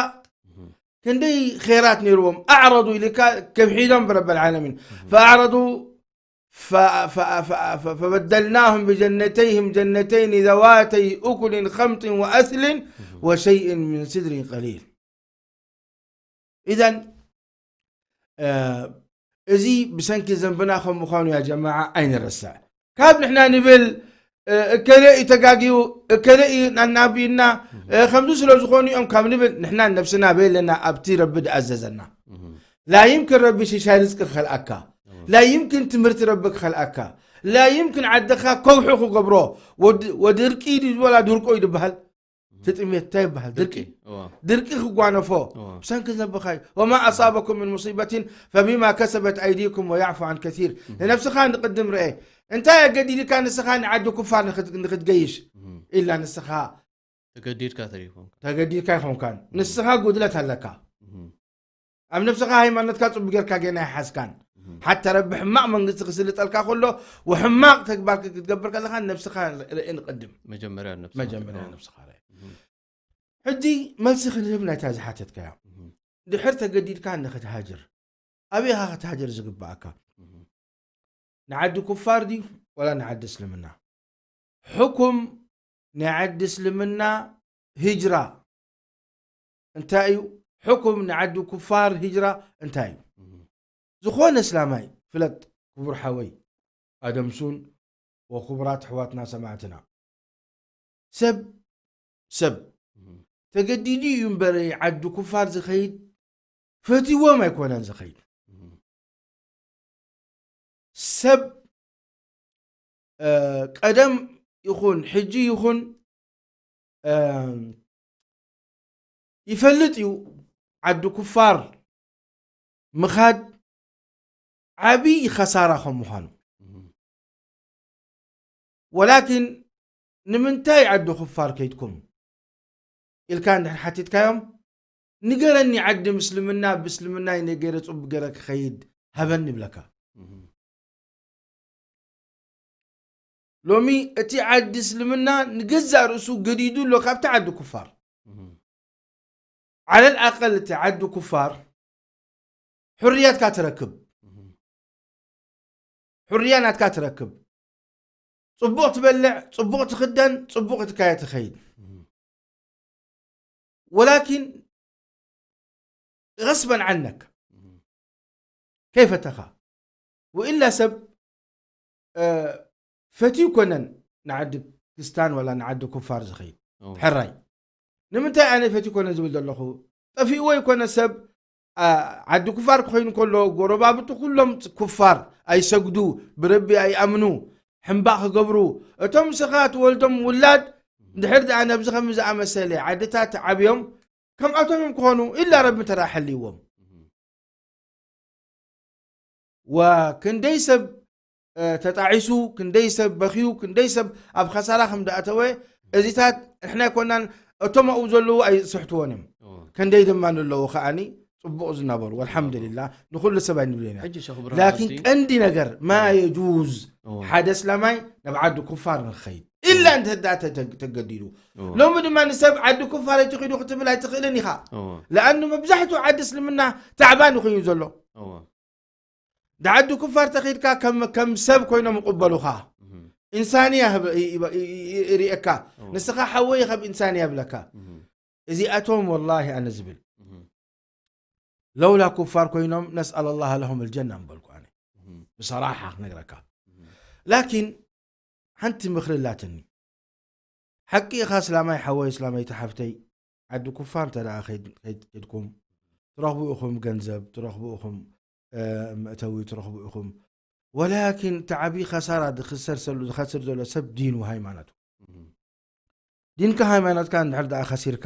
እም። ክንደይ ኸይራት ነይርዎም፣ ኣዕረዱ ኢልካ ከብሒዶም ብረብ ልዓለሚን። እም። ፈኣዕረዱ ፈ-፣ ፈ-፣ ፈ-፣ ፈ-፣ ፈበደልናሁም ብጀነተይህም ጀነተይን ዘዋተይ ኡኩልን ከምጥን ወኣስልን እም። ወሸይእን ምን ስድሪን ቀሊል። ኢዘን፣ እ፣ እዚ ብሰንኪ ዘንብና ከም ምዃኑ ያ ጀማዓ ኣይንረስዕ። ካብ ንሕና ንብል፣ እ፣ እከለ እዩ ተጋግዩ፣ እከለ እዩ ኣናብዩና፣ እ፣ ከምዚ ስለ ዝኾኑ እዮም ካብ ንብል ንሕና ነብስና በየለና ኣብቲ ረቢ ድኣዘዘና። እም። ላ ይምክን ረቢ ሽሻይ ርዝቂ ክኸልኣካ። እም። ላ ይምክን ትምህርቲ ረቢ ክኸልኣካ። ላ ይምክን ዓድኻ ከውሒ ክገብሮ። ወድ-፣ ወድርቂ ድዩ ዝበላ ድርቆ እዩ ድበሃል። እቲ ጥሜት እንታይ ይበሃል? ድርቂ። ድርቂ። እዋ። ድርቂ ክጓነፎ እዋ። ብሰንኪ ዘንብኻ እዩ። ወማ ኣሳበኩም ምን ሙሲበትን ፈቢማ ከሰበት ኣይዲኩም ወያዕፉ ዓን ከሲር። እም። ንነብስኻ ንቕድም ርአ። እንታይ ኣገዲድካ ንስኻ ንዓዲ ኩፋር ንኽት-፣ ንኽትገይሽ? እም። ኢላ ንስኻ ተገዲድካ ተሪፎም። ተገዲድካ ኣይኾንካን። እም። ንስኻ ጉድለት ኣለካ። እም። ኣብ ነብስኻ ሃይማኖትካ ጽቡቅ ጌርካ ጌና ኣይሓዝካን። እም። ሓታ ረቢ ሕማቕ መንግስቲ ክስልጠልካ ከሎ፣ ወሕማቕ ተግባር ክትገብር ከለኻ፣ ነብስኻ ርእን ቅድም። መጀመርያ ነብስኻ መጀመርያ ትርኦ። ነብስኻ ርእ። እም። ሕጂ መልሲ ክንህብ ናይታ ዝሓተትካያ። እም። ድሕር ተገዲድካ ንክትሃጅር፣ ኣበይ ኢኻ ክትሃጅር ዝግባኣካ? እም። ንዓዲ ኩፋር ድዩ ወላ ንዓዲ እስልምና? ሕኩም ናይ ዓዲ እስልምና ሂጅራ እንታይ እዩ? ሕኩም ንዓዲ ኩፋር ሂጅራ እንታይ እዩ? እም። ዝኾነ እስላማይ ፍለጥ፣ ክቡር ሓወይ ኣደምሱን ወክቡራት ኣሕዋትና ሰማዕትና፣ ሰብ ሰብ እም። ተገዲዱ እዩ እምበር ዓዲ ኩፋር ዝኸይድ፣ ፈትዎም ኣይኮነን ዝኸይድ። እም። ሰብ እ፣ ቀደም ይኹን ሕጂ ይኹን፣ እ፣ ይፈልጥ እዩ ዓዲ ኩፋር ምኻድ ዓብዪ ኸሳራ ከም ምዃኑ። እም። ወላኪን ንምንታይ ዓዲ ኩፋር ከይድኩም ኢልካ እንድሕር ሓቲትካዮም፣ ንገረኒ ዓዲ ምስልምና ብእስልምና ነገረ ጽቡቅ ገረ ክኸይድ ሃበኒ ይብለካ። እም። ሎሚ እቲ ዓዲ እስልምና ንገዛእ ርእሱ ገዲዱ ኣሎ ካብቲ ዓዲ ኩፋር። እም። ዓለል ኣቀል እቲ ዓዲ ኩፋር ሕርያትካ ትረክብ፣ እም። ሕርያ ናትካ ትረክብ። ጽቡቕ ትበልዕ፣ ጽቡቕ ትኽደን፣ ጽቡቕ ትካየ ትኸይድ። እም። ወላኪን غصبا عنك እም። ከይፈተኻ። ወኢላ ሰብ፣ እ፣ ፈትዩ ኮነን ንዓዲ ክስታን ወላ ንዓዲ ኩፋር ዝኸይድ። እዎ። ሕራይ። ንምንታይ ኣነ ፈትዩ ኮነ ዝብል ዘለኹ? ጠፊእዎ ይኮነ ሰብ፣ ኣ፣ ዓዲ ኩፋር ክኾይኑ ከሎ፣ ጎረባብቱ ኩሎም ኩፋር፣ ኣይሰግዱ፣ ብረቢ ኣይኣምኑ፣ ሕምባቕ ክገብሩ። እቶም ንስኻ ትወልዶም ውላድ፣ ድሕር ደኣ ነብዚ ከም ዝኣመሰለ ዓድታት ዓብዮም፣ ከምኣቶም እዮም ክኾኑ፣ ኢላ ረቢ እንተ ደኣ ሓልይዎም። ወክንደይ ሰብ፣ እ፣ ተጣዒሱ፣ ክንደይ ሰብ በኽዩ፣ ክንደይ ሰብ ኣብ ኸሳራ ከም ደኣተወ፣ እዚታት ንሕና ኣይኮናን፣ እቶም ኣብኡ ዘለዉ ኣይስሕትዎን እዮም። እዎ። ክንደይ ድማ ንለዉ ከኣኒ ጽቡቕ ዝነበሩ፣ ወልሓምዱሊላህ፣ ንኹሉ ሰብ ኣይንብልን ኢና። ሕጂ ሸኽ ብርሃን ላኪን ኣብቲ ቀንዲ ነገር፣ ማ የጁዝ እዎ። ሓደ እስላማይ ናብ ዓዲ ኩፋር ንክኸይድ። ኢላ እንተ ደኣ ተ-፣ ተ-፣ ተገዲዱ። እዎ። ሎሚ ድማ ንሰብ ዓዲ ኩፋር ኣይትኺዱ ክትብል ኣይትኽእልን ኢኻ። እዎ። ለኣኑ መብዛሕትኡ ዓዲ እስልምና ታዕባን ይኹን እዩ ዘሎ። እዎ። ንዓዲ ኩፋር ተኺድካ ከም፣ ከም ሰብ ኮይኖም ይቕበሉኻ። እም። ኢንሳንያ ህብ-፣ ይ-፣ ይ-፣ ይ-፣ ይርእየካ። እዎ። ንስኻ ሓወይ ካብ ኢንሳንያ ይብለካ። እም። እዚኣቶም ወላሂ ኣነ ዝብል። እም። ለውላ ኩፋር ኮይኖም ነስኣል ኣላህ ለሁም ልጀና ምበልኩ ኣነ። እም። ብሰራሓ ክነግረካ። እም። ላኪን ሓንቲ ምኽሪ ኣላትኒ። ሓቂ ኢኻ እስላማይ ሓወይ፣ እስላመይቲ ሓፍተይ፣ ዓዲ ኩፋር እንተ ደኣ ከይድ-፣ ከይድ-፣ ከይድኩም ትረኽቡ ኢኹም፣ ገንዘብ ትረኽቡ ኢኹም፣ እ፣ መእተዊ ትረኽቡ ኢኹም። ወላኪን እቲ ዓብዪ ኸሳራ ዝኽሰር ሰሉ-፣ ዝኸስር ዘሎ ሰብ ዲኑ ሃይማኖቱ። እም። ዲንካ ሃይማኖትካ እንድሕር ደኣ ከሲርካ፣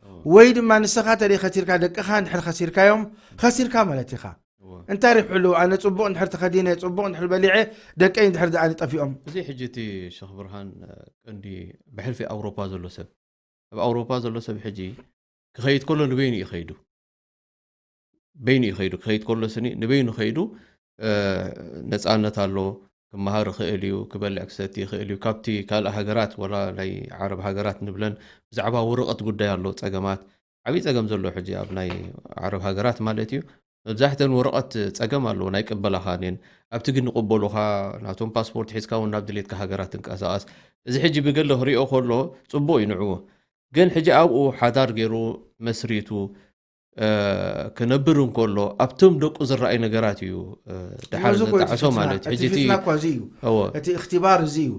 እዎ። ወይ ድማ ንስኻ ተደይ ከሲርካ፣ ደቅኻ እንድሕር ከሲርካዮም፣ ከሲርካ ማለት ኢኻ። እዎ። እንታይ ሪብሑ ኣለዎ? ኣነ ጽቡቕ እንድሕር ተኸዲነ፣ ጽቡቕ እንድሕር በሊዐ፣ ደቀይ እንድሕር ደኣ ጠፊኦም። እዚ ሕጂ እቲ ሸኽ ብርሃን፣ እ፣ ቀንዲ ብሕልፊ ኣውሮፓ ዘሎ ሰብ፣ ኣብ ኣውሮፓ ዘሎ ሰብ ሕጂ ክኸይድ ከሎ ንበይኑ እዩ ከይዱ። በይኑ እዩ ከይዱ። ክኸይድ ከሎ ስኒ ንበይኑ ከይዱ፣ እ፣ ነጻነት ኣሎ፣ ክመሃር ይኽእል እዩ፣ ክበልዕ ክሰቲ ይኽእል እዩ። ካብቲ ካልእ ሃገራት፣ ወላ ናይ ዓረብ ሃገራት ንብለን፣ ብዛዕባ ወረቐት ጉዳይ ኣሎ ጸገማት። ዓብዪ ጸገም ዘሎ ሕጂ ኣብ ናይ ዓረብ ሃገራት ማለት እዩ። መብዛሕተን ወረቐት ጸገም ኣለዎ፣ ናይ ቅበላኻን እየን። ኣብቲ ግን ንቕበሉኻ፣ ናቶም ፓስፖርት ሒዝካ እውን ናብ ድሌትካ ሃገራት ትንቀሳቐስ። እዚ ሕጂ ብገለ ክሪኦ ከሎ ጽቡቕ እዩ ንዕኡ። ግን ሕጂ ኣብኡ ሓዳር ገይሩ መስሪቱ፣ እ፣ ክነብር እንከሎ ኣብቶም ደቁ ዝረኣይ ነገራት እዩ፣ እ፣ ድሓር እዚ እኮ እቲ ዘጣዕሶ ፊትና፣ ማለት እዩ። እቲ ሕጂ እቲ ፊትና እኮ እዚ እዩ። እዎ። እቲ እኽትባር እዚ እዩ።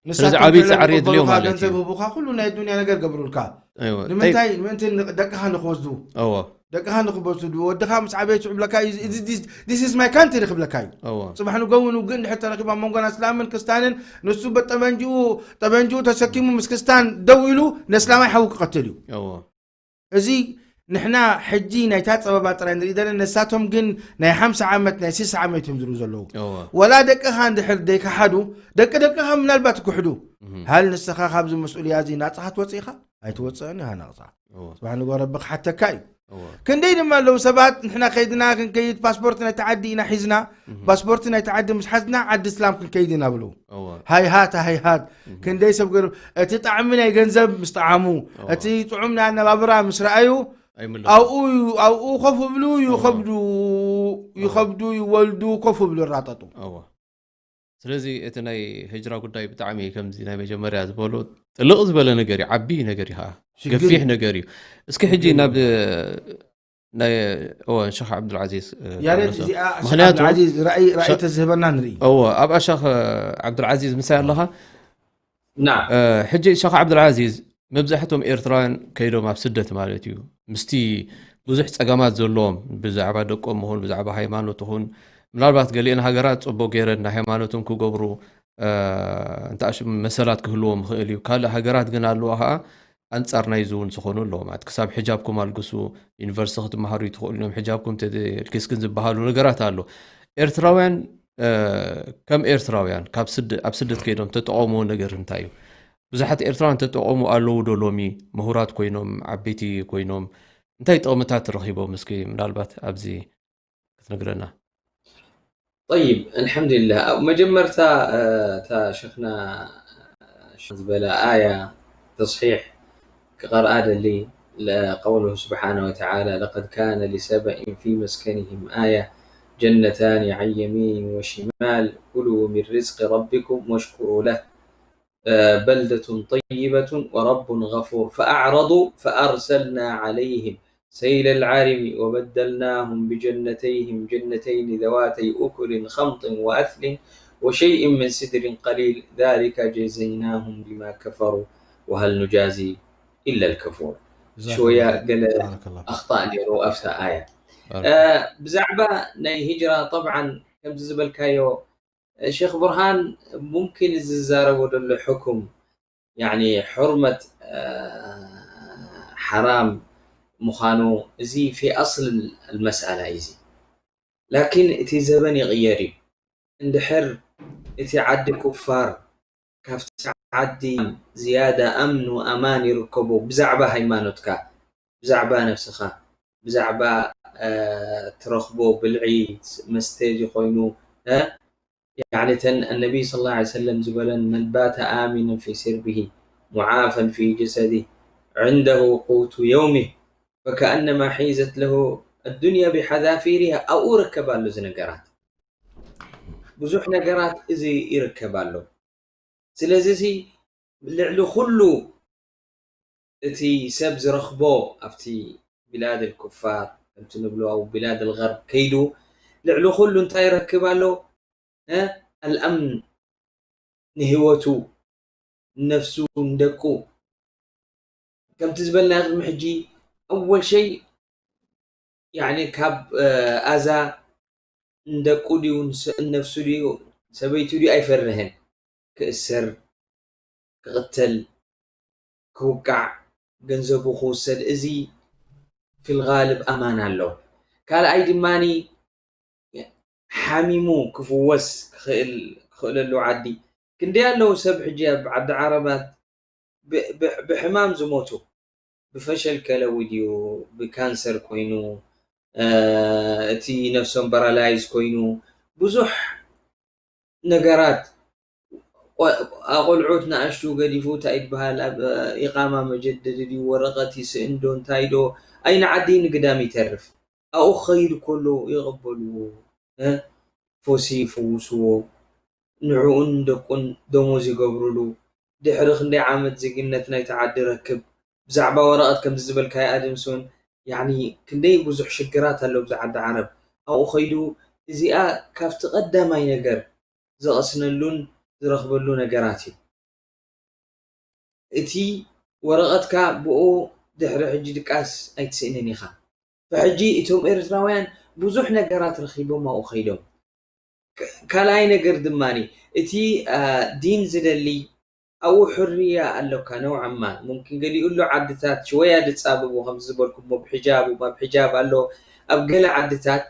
ስለዚ ዓብዪ ጻዕሪ የድልዮ ይቕበሉኻ፣ ማለት እዩ። ገንዘብ ይህቡኻ፣ ኩሉ ናይ ዱንያ ነገር ገብሩልካ። እዎ። ንምንታይ? ምእንቲ ን-፣ ደቅኻ ንኽወስዱ። እዎ። ደቅኻ ንኽወስዱ፣ ወድኻ ምስ ዓበየ ትዕብለካ እዩ፣ እዚ፣ this is my country ክብለካ እዩ። እዎ። ጽባሕ ንጎውን ውግእ እንድሕር ተረኺቡ ኣብ መንጎና እስላምን ክስታንን፣ ንሱ በጠመንጅኡ፣ ጠመንጅኡ ተሰኪሙ ምስ ክስታን ደው ኢሉ፣ ነስላማይ ሓው ክቐትል እዩ። እዎ። እዚ ንሕና ሕጂ ናይታ ጸበባ ጥራይ ንርኢ ዘለና፣ ነሳቶም ግን ናይ ሓምሳ ዓመት፣ ናይ ስሳ ዓመት እዮም ዝርእዩ ዘለዉ። እዎ። ወላ ደቅኻ እንድሕር ደይከሓዱ፣ ደቂ ደቅኻ ምናልባት ክሕዱ። እም። ሃል ንስኻ ካብዚ መስኡልያ እዚ ናጻኻ ትወጽእ ኢኻ? ኣይትወጽእን ኢኻ ናጻ። እዎ። ጽባሕ ንጎ ረቢ ክሓተካ እዩ። ክንደይ ድማ ኣለዉ ሰባት፣ ንሕና ከይድና ክንከይድ ፓስፖርት ናይቲ ዓዲ ኢና ሒዝና፣ ፓስፖርት ናይቲ ዓዲ ምስ ሓዝና ዓዲ እስላም ክንከይድ ኢና ብሉ። ሃይሃት ሃይሃት። ክንደይ ሰብ ገሩ እቲ ጣዕሚ ናይ ገንዘብ ምስ ጠዓሙ፣ እቲ ጥዑም ናይ ኣነባብራ ምስ ረኣዩ፣ ኣብኡ ኣብኡ ኮፍ ብሉ ይኸብዱ፣ ይኸብዱ፣ ይወልዱ፣ ኮፍ ብሉ ይራጠጡ። ስለዚ እቲ ናይ ህጅራ ጉዳይ ብጣዕሚ ከምዚ ናይ መጀመርያ ዝበሎ ጥልቕ ዝበለ ነገር እዩ፣ ዓቢ ነገር እዩ፣ ከዓ ገፊሕ ነገር እዩ። እስኪ ሕጂ ናብ ናይ ሸኽ ዓብዱልዓዚዝ ያሬድ፣ እዚኣ ምክንያቱ ሸኽ ዓብዱልዓዚዝ ራእይ ተዝህበና ንርኢ። እዎ፣ ኣብኣ ሸኽ ዓብዱልዓዚዝ ምሳይ ኣለኻ። ሕጂ ሸኽ ዓብዱልዓዚዝ፣ መብዛሕቶም ኤርትራውያን ከይዶም ኣብ ስደት ማለት እዩ፣ ምስቲ ብዙሕ ጸገማት ዘለዎም፣ ብዛዕባ ደቆም ይኹን ብዛዕባ ሃይማኖት ይኹን፣ ምናልባት ገሊአን ሃገራት ጽቡቕ ገይረን ናይ ሃይማኖቶም ክገብሩ እንተኣሽ መሰላት ክህልዎም ይኽእል እዩ። ካልእ ሃገራት ግን ኣለዋ ኸዓ ኣንጻር ናይዚ እውን ዝኾኑ ኣለዎ። ማለት ክሳብ ሕጃብኩም ኣልግሱ፣ ዩኒቨርሲቲ ክትመሃሩ ትኽእሉ እዮም፣ ሕጃብኩም ተልኪስክን ዝበሃሉ ነገራት ኣሎ። ኤርትራውያን ከም ኤርትራውያን ካብ ኣብ ስደት ከይዶም ተጠቐምዎ ነገር እንታይ እዩ? ብዙሓት ኤርትራውያን ተጠቐሙ ኣለዉ ዶ ሎሚ? ምሁራት ኮይኖም፣ ዓበይቲ ኮይኖም እንታይ ጥቕምታት ረኺቦም? እስኪ ምናልባት ኣብዚ ክትነግረና። طيب، الحمد لله. መጀመርታ እታ ሸኽና ዝበላ ኣያ ተስሒሕ ክቐርኣ ደሊ። قوله سبحانه وتعالى: لقد كان لسبإ في مسكنهم آية جنتان عن يمين وشمال كلوا من رزق ربكم واشكروا له بلدة طيبة ورب غفور فأعرضوا فأرسلنا عليهم سيل العرم وبدلناهم بجنتيهم جنتين ذواتي أكل خمط وأثل وشيء من سدر قليل ذلك جزيناهم بما كفروا وهل نجازي إلا الكفور. شوية قال أخطأ لي رؤفة آية. ብዛዕባ ናይ ሂጅራ طبعا ከምዚ ዝበልካዮ ሸኽ ብርሃን ሙምኪን እዚ ዝዛረቦ ዘሎ ሕኩም ያኒ ሕርመት ሓራም ምዃኑ እዚ ፊ ኣስል ልመስኣላ እዩ። ላኪን እቲ ዘበን ይቕየር እዩ። እንድሕር እቲ ዓዲ ኩፋር ካብቲ ዓዲ ዝያዳ ኣምኑ ኣማን ይርከቦ ብዛዕባ ሃይማኖትካ፣ ብዛዕባ ነፍስኻ፣ ብዛዕባ ትረኽቦ ብልዒ መስተ ኮይኑ يعني تن النبي صلى الله عليه وسلم زبلن من بات آمنا في سربه معافا في جسده عنده قوت يومه فكأنما حيزت له الدنيا بحذافيرها أو ركب له زنقرات بزح نقرات إزي يركب له سلزي لعل خلو እቲ ሰብ ዝረኽቦ ኣብቲ ቢላድ ልኩፋር ከምቲ ንብሎ ኣብ ቢላድ ልغርብ ከይዱ ልዕሊ ኩሉ እንታይ ይረክብ ኣሎ? ኣልኣምን ንህይወቱ ንነፍሱ ንደቁ ከምቲ ዝበልና ቅድሚ ሕጂ ኣወል ሸይ ያኒ ካብ ኣዛ ንደቁ ድዩ ንነፍሱ ድዩ ሰበይቱ ድዩ ኣይፈርህን። ክእሰር፣ ክቕተል፣ ክውቃዕ፣ ገንዘቡ ክውሰድ፣ እዚ ፊልጋልብ ኣማን ኣሎ። ካልኣይ ድማኒ ሓሚሙ ክፍወስ ክኽእል ክኽእለሉ ዓዲ ክንደይ ኣለዉ ሰብ ሕጂ ኣብ ዓዲ ዓረባት ብሕማም ዝሞቱ ብፈሸል ከለዊ ድዩ ብካንሰር ኮይኑ እቲ ነፍሶም በራላይዝ ኮይኑ ብዙሕ ነገራት ኣቆልዑት ንኣሽቱ ገዲፉ እንታይ ይበሃል ኣብ ኢቃማ መጀደዲ ድዩ ወረቐት ይስእን ዶ እንታይ ዶ ኣይነ ዓዲ ንግዳም ይተርፍ ኣብኡ ክኸይድ ከሎ ይቕበልዎ ፎሲ ይፍውስዎ ንዕኡን ደቁን ደሞዝ ይገብርሉ ድሕሪ ክንደይ ዓመት ዜግነት ናይቲ ዓዲ ረክብ ብዛዕባ ወረቐት ከምዚ ዝበልካዮ ኣደምሶን ያኒ ክንደይ ብዙሕ ሽግራት ኣሎ ብዛ ዓዲ ዓረብ ኣብኡ ከይዱ እዚኣ ካብቲ ቀዳማይ ነገር ዝቐስነሉን ዝረኽበሉ ነገራት እዩ እቲ ወረቐትካ ብኡ ድሕሪ ሕጂ ድቃስ ኣይትስእንን ኢኻ ብሕጂ እቶም ኤርትራውያን ብዙሕ ነገራት ረኺቦም ኣብኡ ከይዶም ካልኣይ ነገር ድማ እቲ ዲን ዝደሊ ኣብኡ ሕርያ ኣለካ ነውዓማ ሙምኪን ገሊኡ ኣሎ ዓድታት ሽወያ ድፃብቡ ከምዚ ዝበልኩሞ ብሕጃብ ኣብ ሕጃብ ኣሎ ኣብ ገለ ዓድታት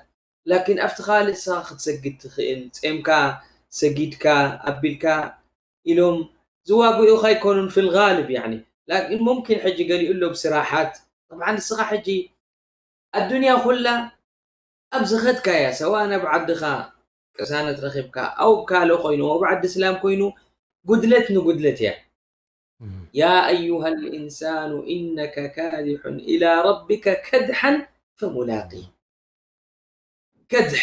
ላኪን ኣብቲ ካልእ ንስኻ ክትሰግድ ትኽእል ጼምካ ሰጊድካ ኣቢልካ ኢሎም ዝዋግኡኻ ኣይኮኑን ፊልጋልብ ያኒ ላኪን ሙምኪን ሕጂ ገሊኡ ኣሎ ብስራሓት طبعا ንስኻ ሕጂ ኣዱንያ ኩላ ኣብ ዝኸድካያ፣ ሰዋ ናብ ዓድኻ ቅሳነት ረኺብካ፣ ኣብ ካልእ ኮይኑ፣ ኣብ ዓዲ እስላም ኮይኑ፣ ጉድለት ንጉድለት እያ። እም። يا أيها الإنسان إنك كادح إلى ربك كدحا فملاقيه. ከድሕ፣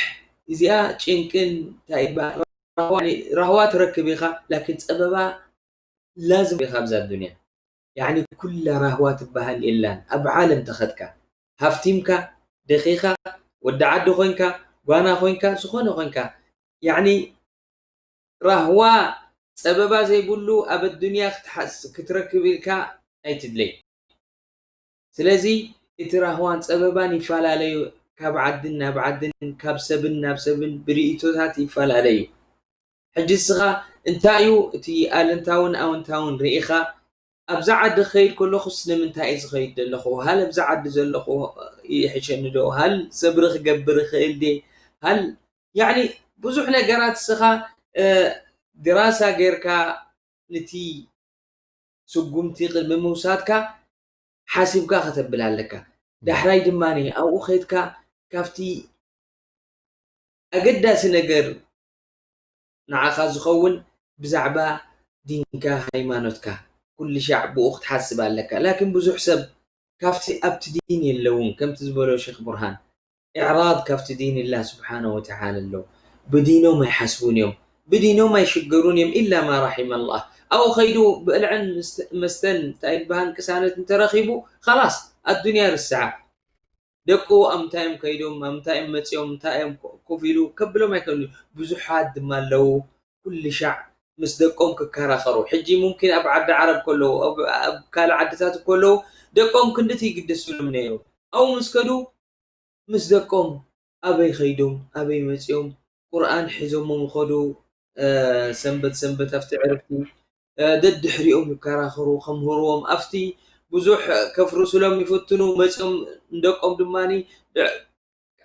እዚኣ ጭንቅን እንታይ ይበሃል? ራህዋ፣ ራህዋ ትረክብ ኢኻ፣ ላኪን ጸበባ ላዝም ኢኻ ኣብዛ ዱንያ። ያዕኒ ኩላ ራህዋ ትበሃል የላን። ኣብ ዓለም ተኸድካ፣ ሃፍቲምካ፣ ደኺኻ፣ ወዲ ዓዲ ኮይንካ፣ ጓና ኮይንካ፣ ዝኾነ ኮይንካ፣ ያዕኒ ራህዋ ጸበባ ዘይብሉ ኣብ ኣዱንያ ክትሓስ፣ ክትረክብ ኢልካ ኣይትድለይ። ስለዚ እቲ ራህዋን ጸበባን ይፈላለዩ፣ ካብ ዓድን ናብ ዓድን፣ ካብ ሰብን ናብ ሰብን ብርእይቶታት ይፈላለዩ። ሕጂ እስኻ እንታይ እዩ እቲ ኣለንታውን ኣወንታውን ርኢኻ ኣብዛ ዓዲ ክኸይድ ከለኹስ ንምንታይ እየ ዝኸይድ ዘለኹ? ሃል ኣብዛ ዓዲ ዘለኹ ይሕሸኒ ዶ? ሃል ሰብሪ ክገብር ይኽእል ድየ? ሃል ያዕኒ ብዙሕ ነገራት እስኻ፣ እ፣ ድራሳ ጌርካ ንቲ ስጉምቲ ቅድሚ ምውሳድካ ሓሲብካ ከተብል ኣለካ። ዳሕራይ ድማ ኣብኡ ከይድካ ካብቲ ኣገዳሲ ነገር ንዓኻ ዝኸውን ብዛዕባ ዲንካ፣ ሃይማኖትካ፣ ኩሉ ሻዕ ብኡ ክትሓስብ ኣለካ። ላኪን ብዙሕ ሰብ ካብቲ ኣብቲ ዲን የለውን፣ ከምቲ ዝበሎ ሸኽ ቡርሃን። ኢዕራድ ካብቲ ዲን ላህ ስብሓነሁ ወተዓላ ኣሎ። ብዲኖም ኣይሓስቡን እዮም፣ ብዲኖም ኣይሽገሩን እዮም፣ ኢላ ማ ራሒመ ላህ። ኣብኡ ከይዱ ብእልዕን ምስተ-፣ መስተን እንታይ ይበሃል ቅሳነት እንተረኺቡ፣ ኸላስ ኣዱንያ ርስዓ። ደቁ ኣብ ምንታይ እዮም ከይዶም፣ ኣብ ምንታይ እዮም መፂኦም፣ እንታይ እዮም ኮ-፣ ኮፍ ኢሉ ከብሎም ኣይክእልን እዩ። ብዙሓት ድማ ኣለዉ ኩሉ ሻዕ ምስ ደቆም ክከራኸሩ። ሕጂ ሙምኪን ኣብ ዓዲ ዓረብ ከለዉ፣ ኣብ፣ ኣብ ካልእ ዓድታት ከለዉ ደቆም ክንድቲ ይግደሱሎም ነይሩ። ኣብኡ ምስ ከዱ ምስ ደቆም ኣበይ ከይዶም፣ ኣበይ መጺኦም፣ ቁርኣን ሒዞሞም ይኸዱ፣ እ፣ ሰንበት ሰንበት ኣብቲ ዕረፍቲ፣ እ፣ ደድሕሪኦም ይከራኸሩ፣ ከምህርዎም፣ ኣብቲ ብዙሕ ከፍርስሎም ይፍትኑ፣ መጺኦም ንደቆም ድማኒ፣ እ፣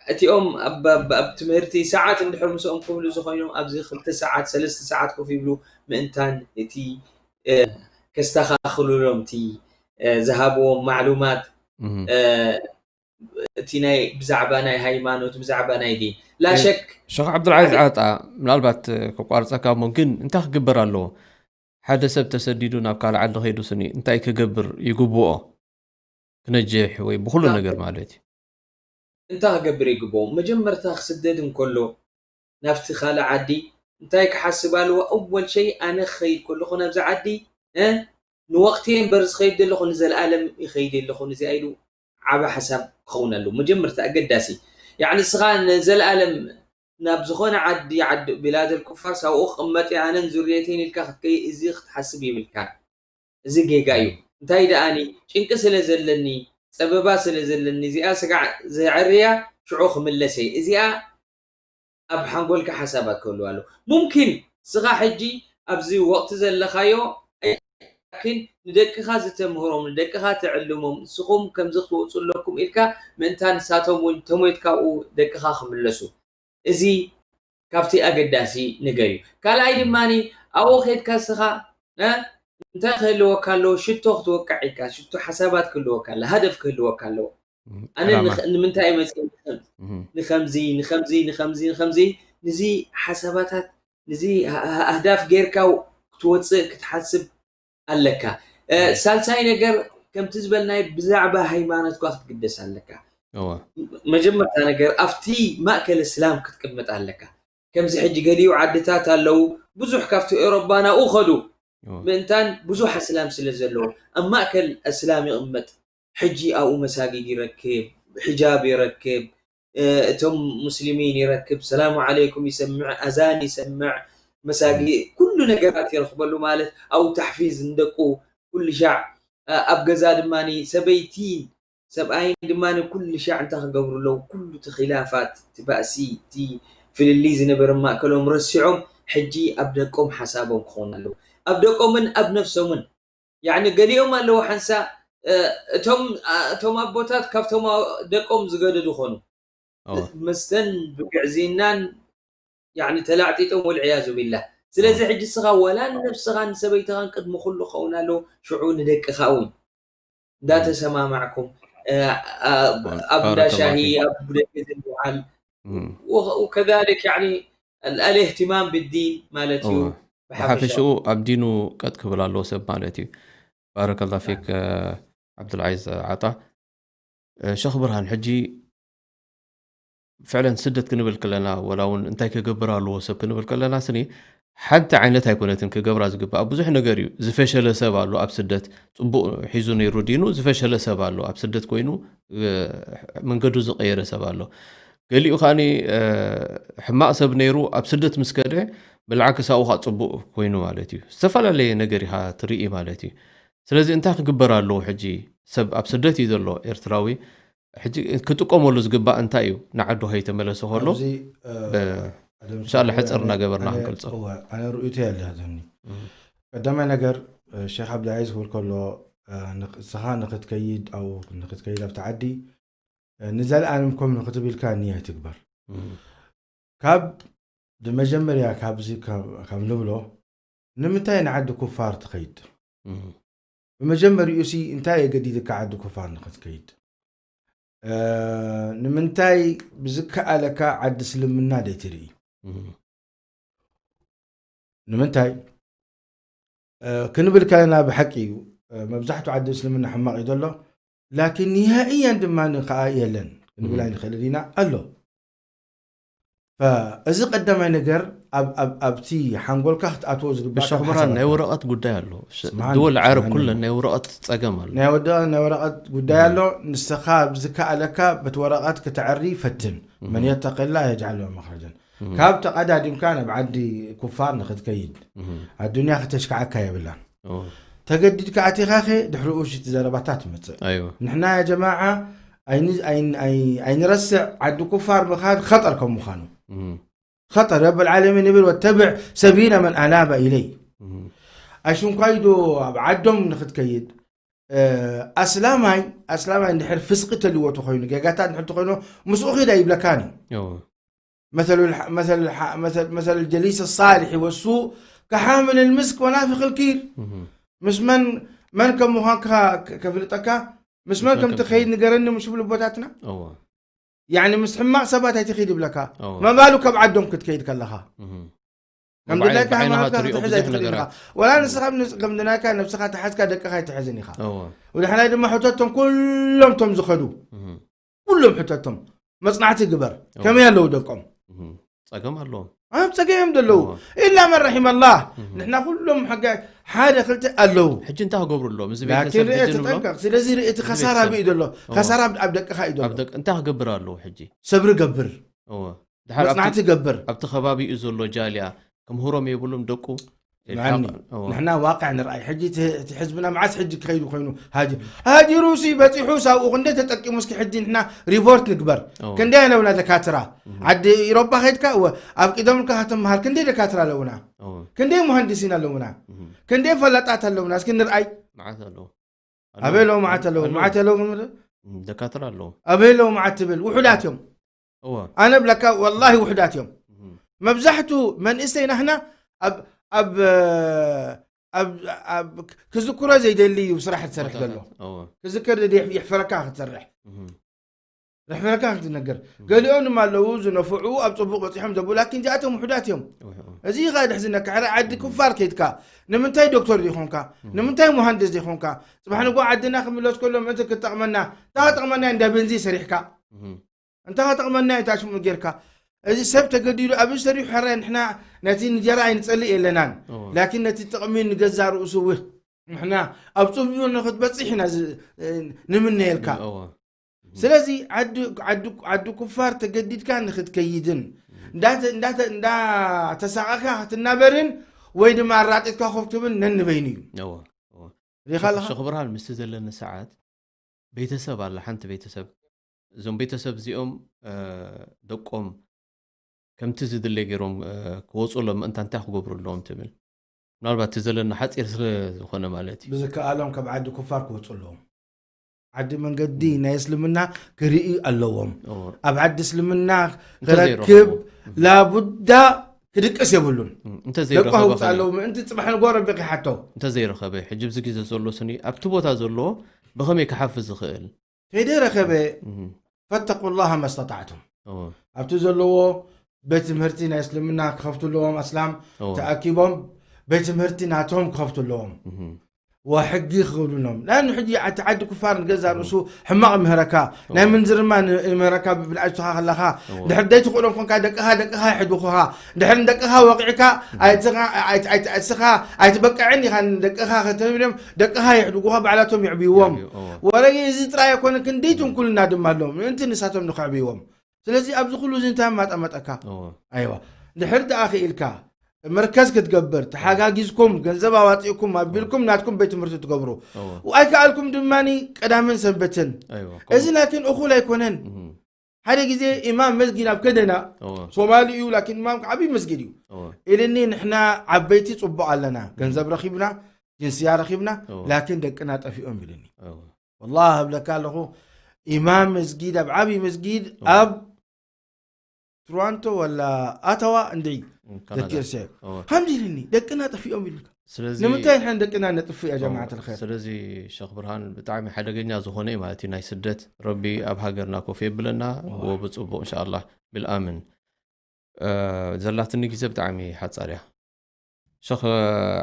እቲኦም ኣብ፣ ኣብ፣ ኣብ ትምህርቲ ሰዓት እንድሕር ምስኦም ክብሉ ዝኾይኖም፣ ኣብዚ ክልተ ሰዓት፣ ሰለስተ ሰዓት ኮፍ ይብሉ፣ ምእንታን እቲ፣ እ፣ ከስተኻኽሉሎም እቲ፣ እ፣ ዝሃብዎም ማዕሉማት፣ እም። እ፣ እቲ ናይ ብዛዕባ ናይ ሃይማኖት፣ ብዛዕባ ናይ ዲን። እ፣ ላሸክ ሸኽ ዓብዱልዓዚዝ ዓጣ፣ ምናልባት፣ እ፣ ከቋርጸካ እሞ፣ ግን እንታይ ክግበር ኣለዎ? ሓደ ሰብ ተሰዲዱ ናብ ካልእ ዓዲ ከይዱ ስኒ እንታይ ክገብር ይግብኦ? ክነጅሕ ወይ ብኹሉ ናብቲ ነገር ማለት እዩ። እንታይ ክገብር ይግብኦ? መጀመርታ ክስደድ እንከሎ ናብቲ ካልእ ዓዲ እንታይ ክሓስብ ኣለዎ? ኣወል ሸይ ኣነ ክኸይድ ከለኹ ናብዚ ዓዲ፣ እ፣ ንወቕቲ እየ እምበር ዝኸይድ ዘለኹ ንዘለኣለም ይኸይድ የለኹን እዚኣ ኢሉ ዓቢ ሓሳብ ክኸውን ኣለዎ። መጀመርታ ኣገዳሲ። ያዕኒ እስኻ ንዘለኣለም ናብ ዝኾነ ዓዲ፣ ዓዲ ቢላደል ኩፋር ሳብኡ ክቕመጥ እየ ኣነን ዙርየተይን ኢልካ ክትከይ፣ እዚ ክትሓስብ የብልካን። እዚ ጌጋ እዩ። እንታይ ደኣኒ፣ ጭንቂ ስለ ዘለኒ፣ ጸበባ ስለ ዘለኒ፣ እዚኣ ስጋዕ ዘዕርያ ሽዑ ክምለስ እየ። እዚኣ ኣብ ሓንጎልካ ሓሳባት ክህልዋ ኣለዎ። ሙምኪን እስኻ ሕጂ ኣብዚ ወቕቲ ዘለኻዮ፣ ላኪን ንደቅኻ ዝተምህሮም፣ ንደቅኻ ተዕልሞም፣ ንስኹም ከምዚ ክትወጹ ኣለኩም ኢልካ ምእንታ ንሳቶም እውን ተሞይት ካብኡ ደቅኻ ክምለሱ። እዚ ካብቲ ኣገዳሲ ነገር እዩ። ካልኣይ ድማኒ ኣብኡ ከይድካ እስኻ፣ እ፣ እንታይ ክህልወካ ኣለዎ? ሽቶ ክትወቅዕ ኢልካ፣ ሽቶ ሓሳባት ክህልወካ ኣለዎ፣ ሃደፍ ክህልወካ ኣለዎ። እም፣ ኣነ ዕላማ። ንኸ-፣ ንምንታይ እየ መፂእ? እም። ንኸምዚ፣ ንኸምዚ፣ ንኸምዚ፣ ንኸምዚ፣ ንዚ ሓሳባታት፣ ንዚ ኣ-፣ ኣ-፣ ኣህዳፍ ጌርካ ክትወፅእ ክትሓስብ ኣለካ። እ፣ እም። ሳልሳይ ነገር፣ ከምቲ ዝበልናይ ብዛዕባ ሃይማኖትካ ክትግደስ ኣለካ። እወ። መጀመርታ ነገር፣ ኣብቲ ማእከል እስላም ክትቅመጥ ኣለካ። ከምዚ ሕጂ ገሊኡ ዓድታት ኣለዉ፣ ብዙሕ ካብቲ ኤውሮጳ ናብኡ ኸዱ። እወ። ምእንታን ብዙሕ ኣስላም ስለ ዘለዉ፣ ኣብ ማእከል ኣስላም ይቕመጥ። ሕጂ ኣብኡ መሳጊድ ይረክብ፣ ሒጃብ ይረክብ፣ እ፣ እቶም ሙስሊሚን ይረክብ፣ ሰላሙ ዓለይኩም ይሰምዕ፣ ኣዛን ይሰምዕ፣ መሳጊ-፣ እም። ኩሉ ነገራት ይረኽበሉ ማለት ኣብኡ ታሕፊዝ ንደቁ ኩሉ ሻዕ፣ እ፣ ኣብ ገዛ ድማኒ ሰበይቲ ሰብኣይን ድማ ንኩሉ ሻዕ እንታይ ክገብሩ ኣለዉ? ኩሉ እቲ ኺላፋት፣ እቲ ባእሲ፣ እቲ ፍልልይ ዝነበረ ማእከሎም ረሲዖም፣ ሕጂ ኣብ ደቆም ሓሳቦም ክኾኑ ኣለዉ። ኣብ ደቆምን ኣብ ነፍሶምን። ያዕኒ ገሊኦም ኣለዉ ሓንሳ፣ እ፣ እቶም፣ እ፣ እቶም ኣቦታት ካብቶም ኣ-፣ ደቆም ዝገደዱ ኾኑ። እወ። መስተን ብግዕዝይናን ያዕኒ ተላዕጢጦም ወልዕያዙ ቢላህ። ስለዚ እወ። ሕጂ እስኻ ወላ ንነብስኻን ንሰበይትኻን ቅድሚ ኩሉ ክኸውን ኣለዎ፣ ሽዑ ንደቅኻ እውን። እንዳተሰማማዕኩም፣ ኣብ እንዳ ሻሂ ኣብ ጉዳይ ገንዘብ ምውዓል፣ ወከዛሊክ ያኒ ኣልእህትማም ብዲን ማለት እዩ። ብሓፈሽኡ ኣብ ዲኑ ቀጥ ክብል ኣለዎ ሰብ ማለት እዩ። ባረከላ ፊክ ዓብዱልዓዚዝ ዓጣ። ሸኽ ብርሃን፣ ሕጂ ፍዕለን ስደት ክንብል ከለና፣ ወላ እውን እንታይ ክገብር ኣለዎ ሰብ ክንብል ከለና ስኒ ሓንቲ ዓይነት ኣይኮነትን ክገብራ ዝግባእ። ብዙሕ ነገር እዩ። ዝፈሸለ ሰብ ኣሎ ኣብ ስደት፣ ፅቡቕ ሒዙ ነይሩ ዲኑ ዝፈሸለ ሰብ ኣሎ ኣብ ስደት ኮይኑ መንገዱ ዝቀየረ ሰብ ኣሎ። ገሊኡ ከዓኒ ሕማቕ ሰብ ነይሩ ኣብ ስደት ምስ ከደ ብልዓ ክሳኡ ከዓ ፅቡቕ ኮይኑ ማለት እዩ። ዝተፈላለየ ነገር ኢኻ ትርኢ ማለት እዩ። ስለዚ እንታይ ክግበር ኣለዎ ሕጂ? ሰብ ኣብ ስደት እዩ ዘሎ ኤርትራዊ። ሕጂ ክጥቀመሉ ዝግባእ እንታይ እዩ? ንዓዱ ከይተመለሰ ከሎ እንሻላ ሕፅር እናገበርና ክንገልፆ። ኣነ ርእይቶ ያለ ኒ ቀዳማይ ነገር ሼክ ዓብድልዓዚዝ ክብል ከሎ ንስኻ ንክትከይድ ኣብኡ ንክትከይድ ኣብቲ ዓዲ ንዘለኣለም ከም ንክትብልካ ንያ ትግበር። ካብ ብመጀመርያ ካብዚ ካብ ንብሎ ንምንታይ ንዓዲ ኩፋር ትኸይድ? ብመጀመሪኡ ሲ እንታይ የገዲድካ ዓዲ ኩፋር ንክትከይድ? ንምንታይ ብዝከኣለካ ዓዲ እስልምና ደይትርኢ? ንምንታይ ክንብል ከለና ብሓቂ እዩ መብዛሕትኡ ዓዲ እስልምና ሕማቕ እዩ ዘሎ። ላኪን ንሃእያን ድማ ከዓ የለን ክንብል ኣይንኽእልን ኢና ኣሎ። እዚ ቀዳማይ ነገር ኣብቲ ሓንጎልካ ክትኣትዎ ዝግባእ ብሸኽብራ ናይ ወረቐት ጉዳይ ኣሎ። ድወል ዓረብ ኩለን ናይ ወረቐት ፀገም ኣሎ። ናይ ወደ ናይ ወረቐት ጉዳይ ኣሎ። ንስኻ ብዝከኣለካ በቲ ወረቐት ክተዕሪ ፈትን። መን የተቂላ የጅዓል መኽረጀን። ካብ ተቐዳዲምካ ናብ ዓዲ ኩፋር ንክትከይድ ኣዱንያ ክተሽክዓካ የብላን። ተገዲድካ ኣቲኻኸ ድሕሪኡ ሽቲ ዘረባታት ትመፅእ። ንሕና ያ ጀማዓ ኣይንረስዕ ዓዲ ኩፋር ምኻድ ኸጠር ከም ምዃኑ ኸጠር ረብ ልዓለሚን ይብል ወተብዕ ሰቢለ መን ኣናበ ኢለይ። ኣሽንኳይ ዶ ኣብ ዓዶም ንክትከይድ ኣስላማይ ኣስላማይ እንድሕር ፍስቂ ተልዎ ተኮይኑ ጌጋታት እንድሕር ተኮይኑ ምስኡ ኺዳ ይብለካን እዩ። መሰል ጀሊስ ሳልሒ ወሱ ከሓምል ልምስክ ወናፊክ ልኪር ምስ መን መን ከም ምዃንካ ከፍልጠካ ምስ መን ከም ትኸይድ ንገረኒ ምሽ ብሉ ቦታትና። ያኒ ምስ ሕማቕ ሰባት ኣይትኺድ ይብለካ። መባሉ ካብ ዓዶም ክትከይድ ከለኻ ከም ድላይካ ሃይማኖትካ ክትሕዝ ኣይትኽእል ኢኻ። ወላ ንስኻ ከም ድላይካ ነብስኻ ተሓዝካ ደቅኻ ኣይትሕዝን ኢኻ። ወድሓላይ ድማ ሕተቶም ኩሎም ቶም ዝኸዱ ኩሎም ሕተቶም መፅናዕቲ ግበር ከመይ ኣለዉ ደቆም። ፀገም ኣለዎም። ኣብ ፀገም እዮም ዘለዉ። ኢላ መን ረሒመ ኣላህ ንሕና ኩሎም ሕጋ ሓደ ክልተ ኣለዉ። ሕጂ እንታይ ክገብሩ ኣለዎም? እዚ ቤተሰብ ላኪን ርእ ሕጂ ንብሎ ተጠንቀቕ። ስለዚ ርኢ እቲ ከሳራ ቤተሰብ። ብእዩ ዘሎ። ከሳራ ኣብ ደቅኻ እዩ ዘሎ። ኣብ ደቂ እንታይ ክገብር ኣለዎ ሕጂ? ሰብሪ ገብር። እወ። ድሓር ኣብቲ- መፅናዕቲ ገብር። ኣብቲ ከባቢኡ ዘሎ ጃልያ ክምህሮም የብሉም ደቁ? ስምዓኒ፣ ይልሓቕ። እወ። ንሕና ዋቅዕ ንርኣይ። ሕጂ እቲ እቲ ሕዝብና መዓስ ሕጂ ክኸይዱ ኮይኑ ሃጂ ሃጂሩ ሲ በፂሑ ሳብኡ ክንደይ ተጠቂሙ እስኪ ሕጂ ንሕና ሪፖርት ንግበር። እወ። ክንደይ ኣለውና ደካትራ? ዓዲ ኢሮፓ ከይድካ እወ ኣብ ቂደምልካ ከተምሃር ክንደይ ደካትራ ኣለውና? እወ። ክንደይ መሃንዲሲን ኣለውና? እህ። ክንደይ ፈላጣት ኣለውና? እስኪ ንርኣይ። መዓት ኣለዉ። ኣበይ ኣለዉ መዓት ኣለዉ? ኣለዉ። መዓት ኣለዉ ግን ምር- ደካትራ ኣለዉ። ኣበይ ኣለዉ መዓት ትብል? ውሑዳት እዮም። እወ። ኣነ ብለካ ወላሂ ውሑዳት እዮም። እህ። መብዛሕቱ መንእሰይ ናህና ኣብ ኣብ ኣብ ኣብ ክዝክሮ ዘይደሊ እዩ ስራሕ ትሰርሕ ዘሎ። ቦታታት፣ እወ። ክዝከር ደሊ ይሕፈረካ ክትሰርሕ። እህ። ርሕፈረካ ክትነገር። ገሊኦም ድማ ኣለዉ ዝነፍዑ ኣብ ፅቡቅ በፂሖም ዘብኡ ላኪን እዚኣቶም ውሑዳት እዮም። እወ፣ እወ። እዚ ኸ ድሕዝነካ ሕረ ዓዲ ክፋር ከይድካ ንምንታይ ዶክተር ዘይኮንካ? ንምንታይ መሃንድስ ዘይኮንካ? ፅባሕ ንጎ ዓድና ክምለስ ከሎ ምእንቲ ክጠቕመና እንታይ ክጠቕመና እንዳ ቤንዚ ሰሪሕካ? እህ። እንታይ ክጠቕመና እዩ ታሽሙ ጌርካ? እዚ ሰብ ተገዲዱ ኣብዚ ሰሪሑ ሕረ ንሕና ነቲ እንጀራ ኣይንጸልእ የለናን። እዎ። ላኪን ነቲ ጥቕሚ ንገዛ ርእሱ ውህ ንሕና ኣብ ጽቡቕ ንክትበጽሕ ኢና ዝ- ንምነየልካ። እዎ። ስለዚ ዓዲ ዓዲ ዓዲ ኩፋር ተገዲድካ ንክትከይድን እንዳተ- እንዳተ- እንዳተሳቐካ ክትናበርን ወይ ድማ ኣራጢጥካ ኮፍ ትብል ነንበይኑ እዩ። እዎ። እዎ። ሪኢኻ ኣለኻ? ሸኽ ብርሃን ምስቲ ዘለኒ ሰዓት ቤተሰብ ኣላ ሓንቲ ቤተሰብ እዞም ቤተሰብ እዚኦም ደቆም ከምቲ ዝድለ ገይሮም ክወፁሎም ምእንታ እንታይ ክገብሩ ኣለዎም ትብል? ምናልባት እቲ ዘለና ሓፂር ስለ ዝኾነ ማለት እዩ። ብዝከኣሎም ካብ ዓዲ ኩፋር ክወፁ ኣለዎም። ዓዲ መንገዲ ናይ እስልምና ክርኢ ኣለዎም። ኣብ ዓዲ እስልምና ክረክብ ላቡዳ ክድቅስ የብሉን። ደቆ ህውፅ ኣለዉ ምእንቲ ፅባሕ ንጎ ረቢ ክሓቶ። እንተዘይረኸበ ሕጂ ብዚ ግዜ ዘሎ ስኒ ኣብቲ ቦታ ዘለዎ ብኸመይ ክሓፍዝ ዝኽእል? ከይደ ረኸበ። ፈተቁ ላሃ መስተጣዕቱም። ኣብቲ ዘለዎ ቤት ትምህርቲ ናይ እስልምና ክኸፍቱ ኣለዎም። ኣስላም ተኣኪቦም ቤት ትምህርቲ ናቶም ክኸፍቱ ኣለዎም። ወሕጊ ክኽብሉሎም። ላን ሕጂ ኣቲ ዓዲ ኩፋር ንገዛ ርእሱ ሕማቕ ምህረካ ናይ ምንዝርማ ንምህረካ ብብልዓጅትኻ ከለኻ ድሕር ደይ ትኽእሎም ኮንካ ደቅኻ ደቅኻ ይሕድኹኻ። ድሕር ንደቅኻ ወቂዕካ ኣይትኻ ኣይትኣስኻ ኣይትበቅዕን ኢኻ። ንደቅኻ ከተብሎም ደቅኻ ይሕድጉኻ ባዕላቶም ይዕብይዎም። ወረጊ እዚ ጥራይ ኣይኮነ ክንደይ ትንኩልና ድማ ኣለዎም ምእንቲ ንሳቶም ንኸዕብይዎም። ስለዚ ኣብዚ ኩሉ እዚ እንታይ ማጠመጠካ? ኣይዋ ድሕር ደኣ ክኢልካ መርከዝ ክትገብር ተሓጋጊዝኩም ገንዘብ ኣዋፂእኩም ኣቢልኩም ናትኩም ቤት ትምህርቲ ትገብሩ ኣይከኣልኩም ድማ ቀዳምን ሰንበትን። እዚ ላኪን እኹል ኣይኮነን። ሓደ ግዜ ኢማም መስጊድ ኣብ ከደና ሶማሊ እዩ ላኪን ኢማም ዓብይ መስጊድ እዩ ኢልኒ። ንሕና ዓበይቲ ፅቡቅ ኣለና ገንዘብ ረኪብና ጅንስያ ረኪብና ላኪን ደቅና ጠፊኦም ኢልኒ። ወላሂ እብለካ ኣለኹ ኢማም መስጊድ ኣብ ዓብይ መስጊድ ኣብ ትሮንቶ ወላ ኣታዋ እንድዒ ዘኪርሰ ከምዚ ኢልኒ ደቅና ጠፊኦም ኢልካ። ስለዚ ንምንታይ ንሕን ደቅና ነጥፍእ ያ ጀማዓት ልኸር? ስለዚ ሸኽ ብርሃን ብጣዕሚ ሓደገኛ ዝኾነ እዩ ማለት እዩ ናይ ስደት። ረቢ ኣብ ሃገርና ኮፍ የብለና። ወብፅቡቅ እንሻኣላህ ብልኣምን። ዘላትኒ ግዜ ብጣዕሚ ሓፃር እያ። ሸኽ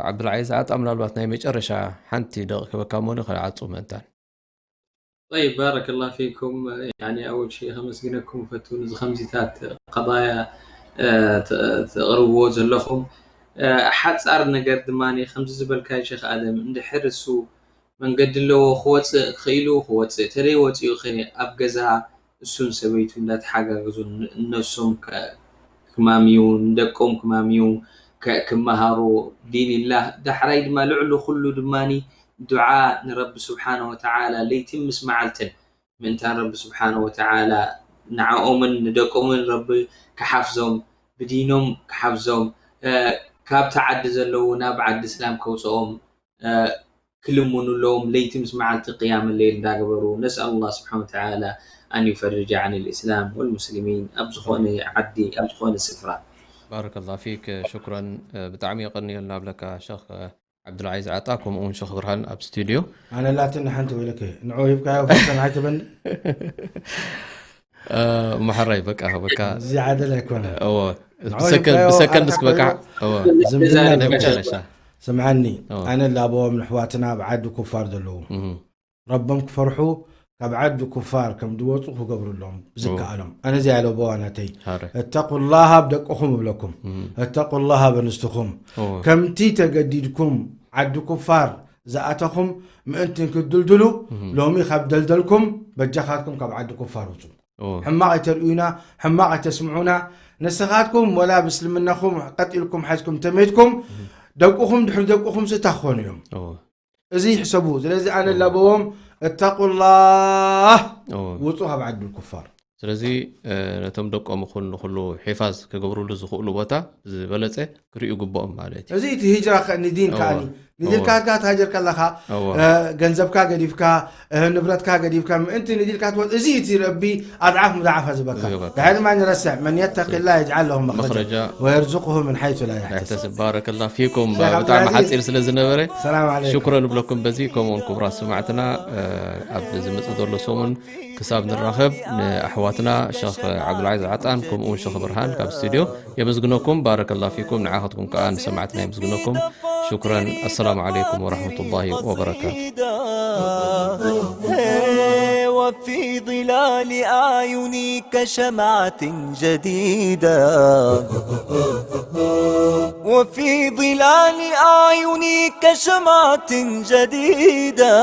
ዓብዱልዓዚዝ ኣጣ ምናልባት ናይ መጨረሻ ሓንቲ ደቂ ክበካ ሞኒ ከዓፁ ምእንታን። طيب بارك الله فيكم. يعني أول شيء ከመስግነኩም ፈቱ ንዚ ከምዚታት قضايا ተቕርብዎ ዘለኹም ሓፃር ነገር ድማ ከምዚ ዝበልካ ሸኽ ኣደም እንድሕር እሱ መንገዲ ኣለዎ ክወፅእ ክኢሉ ክወፅእ ተለይ ወፂኡ ኸ ኣብ ገዛ እሱን ሰበይቱ እንዳተሓጋገዙ እነሱም ክማምዩ ንደቆም ክማምዩ ክመሃሩ ዲንላህ ዳሕራይ ድማ ልዕሉ ኩሉ ድማ ዱዓ ንረቢ ስብሓነ ወተዓላ ለይትን ምስ መዓልትን ምእንታን ረቢ ስብሓነ ወተዓላ ንዓኦምን ንደቆምን ረቢ ክሓፍዞም ብዲኖም ክሓፍዞም ካብቲ ዓዲ ዘለዉ ናብ ዓዲ እስላም ከውፅኦም ክልምኑ ኣለዎም ለይቲ ምስ መዓልቲ ቅያም ለይል እንዳገበሩ ነስኣል ላ ስብሓን ወተዓላ ኣን ዩፈርጃ ዓን ልእስላም ወልሙስሊሚን ኣብ ዝኾነ ዓዲ ኣብ ዝኾነ ስፍራ። ባረከላ ፊክ ሽኩረን። ብጣዕሚ የቐንየልና ብለካ ሸኽ ዓብዱልዓዚዝ ዓጣ ከምኡ እውን ሸኽ ብርሃን ኣብ ስቱድዮ። ኣነ ላትን ሓንቲ ወይለክ ንዑ ሂብካዮ ፈተን ኣይትበኒ። መሓራይ በቃ በቃ እዚ ዓደል ኣይኮነ። እዎ ብሰከንድ እስኪ በቃ። እዎ ዝምድና ናይ መጨረሻ ስምዓኒ። ኣነ ላቦም ንሕዋትና ኣብ ዓዲ ኩፋር ዘለዉ ረቦም ክፈርሑ ካብ ዓዲ ኩፋር ከም ዝወፁ ክገብሩሎም ዝከኣሎም ኣነ እዚኣ ለቦዋ ናተይ። እተቁላሃ ኣብ ደቅኹም እብለኩም። እተቁላሃ ኣብ ኣንስትኹም ከምቲ ተገዲድኩም ዓዲ ኩፋር ዝኣተኹም ምእንቲ ክድልድሉ ሎሚ ካብ ደልደልኩም በጃኻትኩም ካብ ዓዲ ኩፋር ውፁ። ሕማቕ ኣይተርእዩና፣ ሕማቕ ኣይተስምዑና። ንስኻትኩም ወላ ብእስልምናኹም ቀጢልኩም ሓዝኩም ተመይትኩም ደቅኹም ድሕሪ ደቅኹም ስታ ክኾኑ እዮም። እዚ ይሕሰቡ። ስለዚ ኣነ ላበዎም እተቁላህ ውፁ ካብ ዓዲ ኩፋር። ስለዚ ነቶም ደቆም ይኹን ንኩሉ ሒፋዝ ክገብሩሉ ዝኽእሉ ቦታ ዝበለፀ ክርእዩ ግብኦም ማለት እዩ። እዚ እቲ ሂጅራ ከ- ንዲን ከኣ ንዲንካ ትሃጀር ከለኻ ገንዘብካ ገዲፍካ ንብረትካ ገዲፍካ ምእንቲ ንዲንካ ትወ እዚ እቲ ረቢ ኣድዓፍ ሙዳዓፋ ዝበካ። ዝህበካ። ድሓር ድማ ንረስዕ መን የተቂ ላ የጅዓል ለሁ መኽረጃ መኽረጃ። ወየርዝቁሁ ምን ሓይቱ ላ ያሕተስብ። ባረከላ ፊኩም። ሼክ ብጣዕሚ ዓብዱልዓዚዝ። ሓፂር ስለ ዝነበረ ሰላም ዓለይኩም። ሽኩረን እብለኩም። በዚ ከምኡውን ክቡራት ሰማዕትና ኣብ ዝመፅእ ዘሎ ሰሙን ክሳብ ንራኸብ ንኣሕዋትና ሸኽ ዓብዱልዓዚዝ ዓጣን ከምኡውን ሸኽ ብርሃን ካብ ስቱድዮ የመስግነኩም። ባረከላ ፊኩም። ንዓኸትኩም ከዓ ንሰማዕትና የመስግነኩም። ሽኩረን። ኣሰላሙ ዓለይኩም ወረሕመቱላሂ ወበረካቱ። وفي ظلال أعينك شمعة جديدة وفي ظلال أعينك شمعة جديدة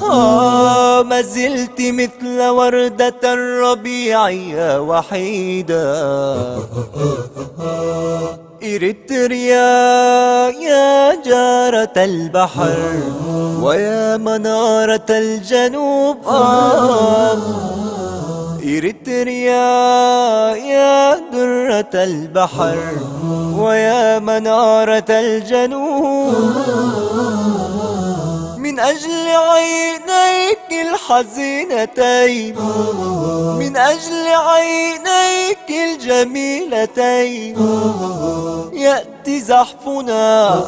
آه، ما زلت مثل وردة الربيع يا وحيدة إريتريا يا جارة البحر ويا منارة الجنوب آه إريتريا يا درة البحر ويا منارة الجنوب من أجل عينيك الحزينتين، من أجل عينيك الجميلتين، يأتي زحفنا،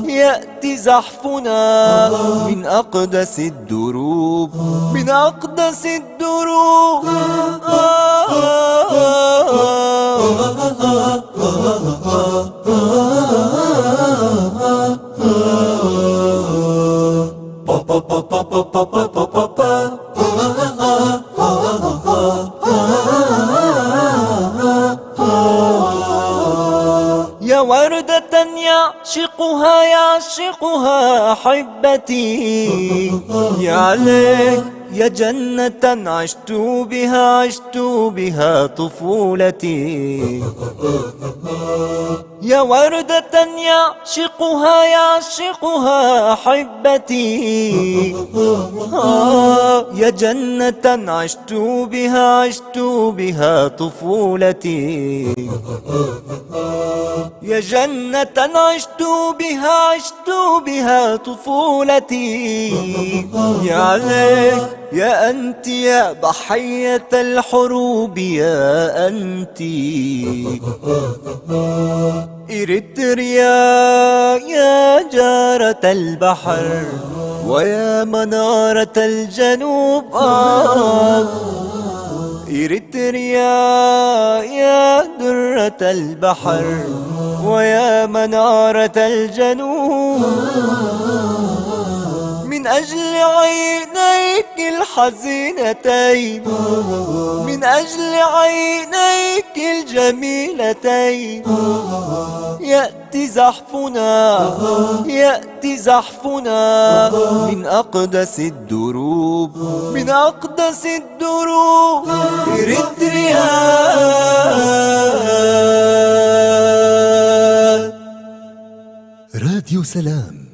يأتي زحفنا من أقدس الدروب، من أقدس الدروب. يا وردة يعشقها، يعشقها أحبتي، يا ليت، يا جنة عشت بها، عشت بها طفولتي. يا وردة يعشقها، يعشقها أحبتي. آه، يا جنة عشت بها، عشت بها طفولتي. يا جنة عشت بها، عشت بها طفولتي. يا ليت، يا أنت يا ضحية الحروب، يا أنت. إريتريا يا جارة البحر، ويا منارة الجنوب، آه. إريتريا يا درة البحر، ويا منارة الجنوب. من أجل عينيك الحزينتين، من أجل عينيك الجميلتين، يأتي زحفنا، يأتي زحفنا من أقدس الدروب، من أقدس الدروب. إريتريا. راديو سلام.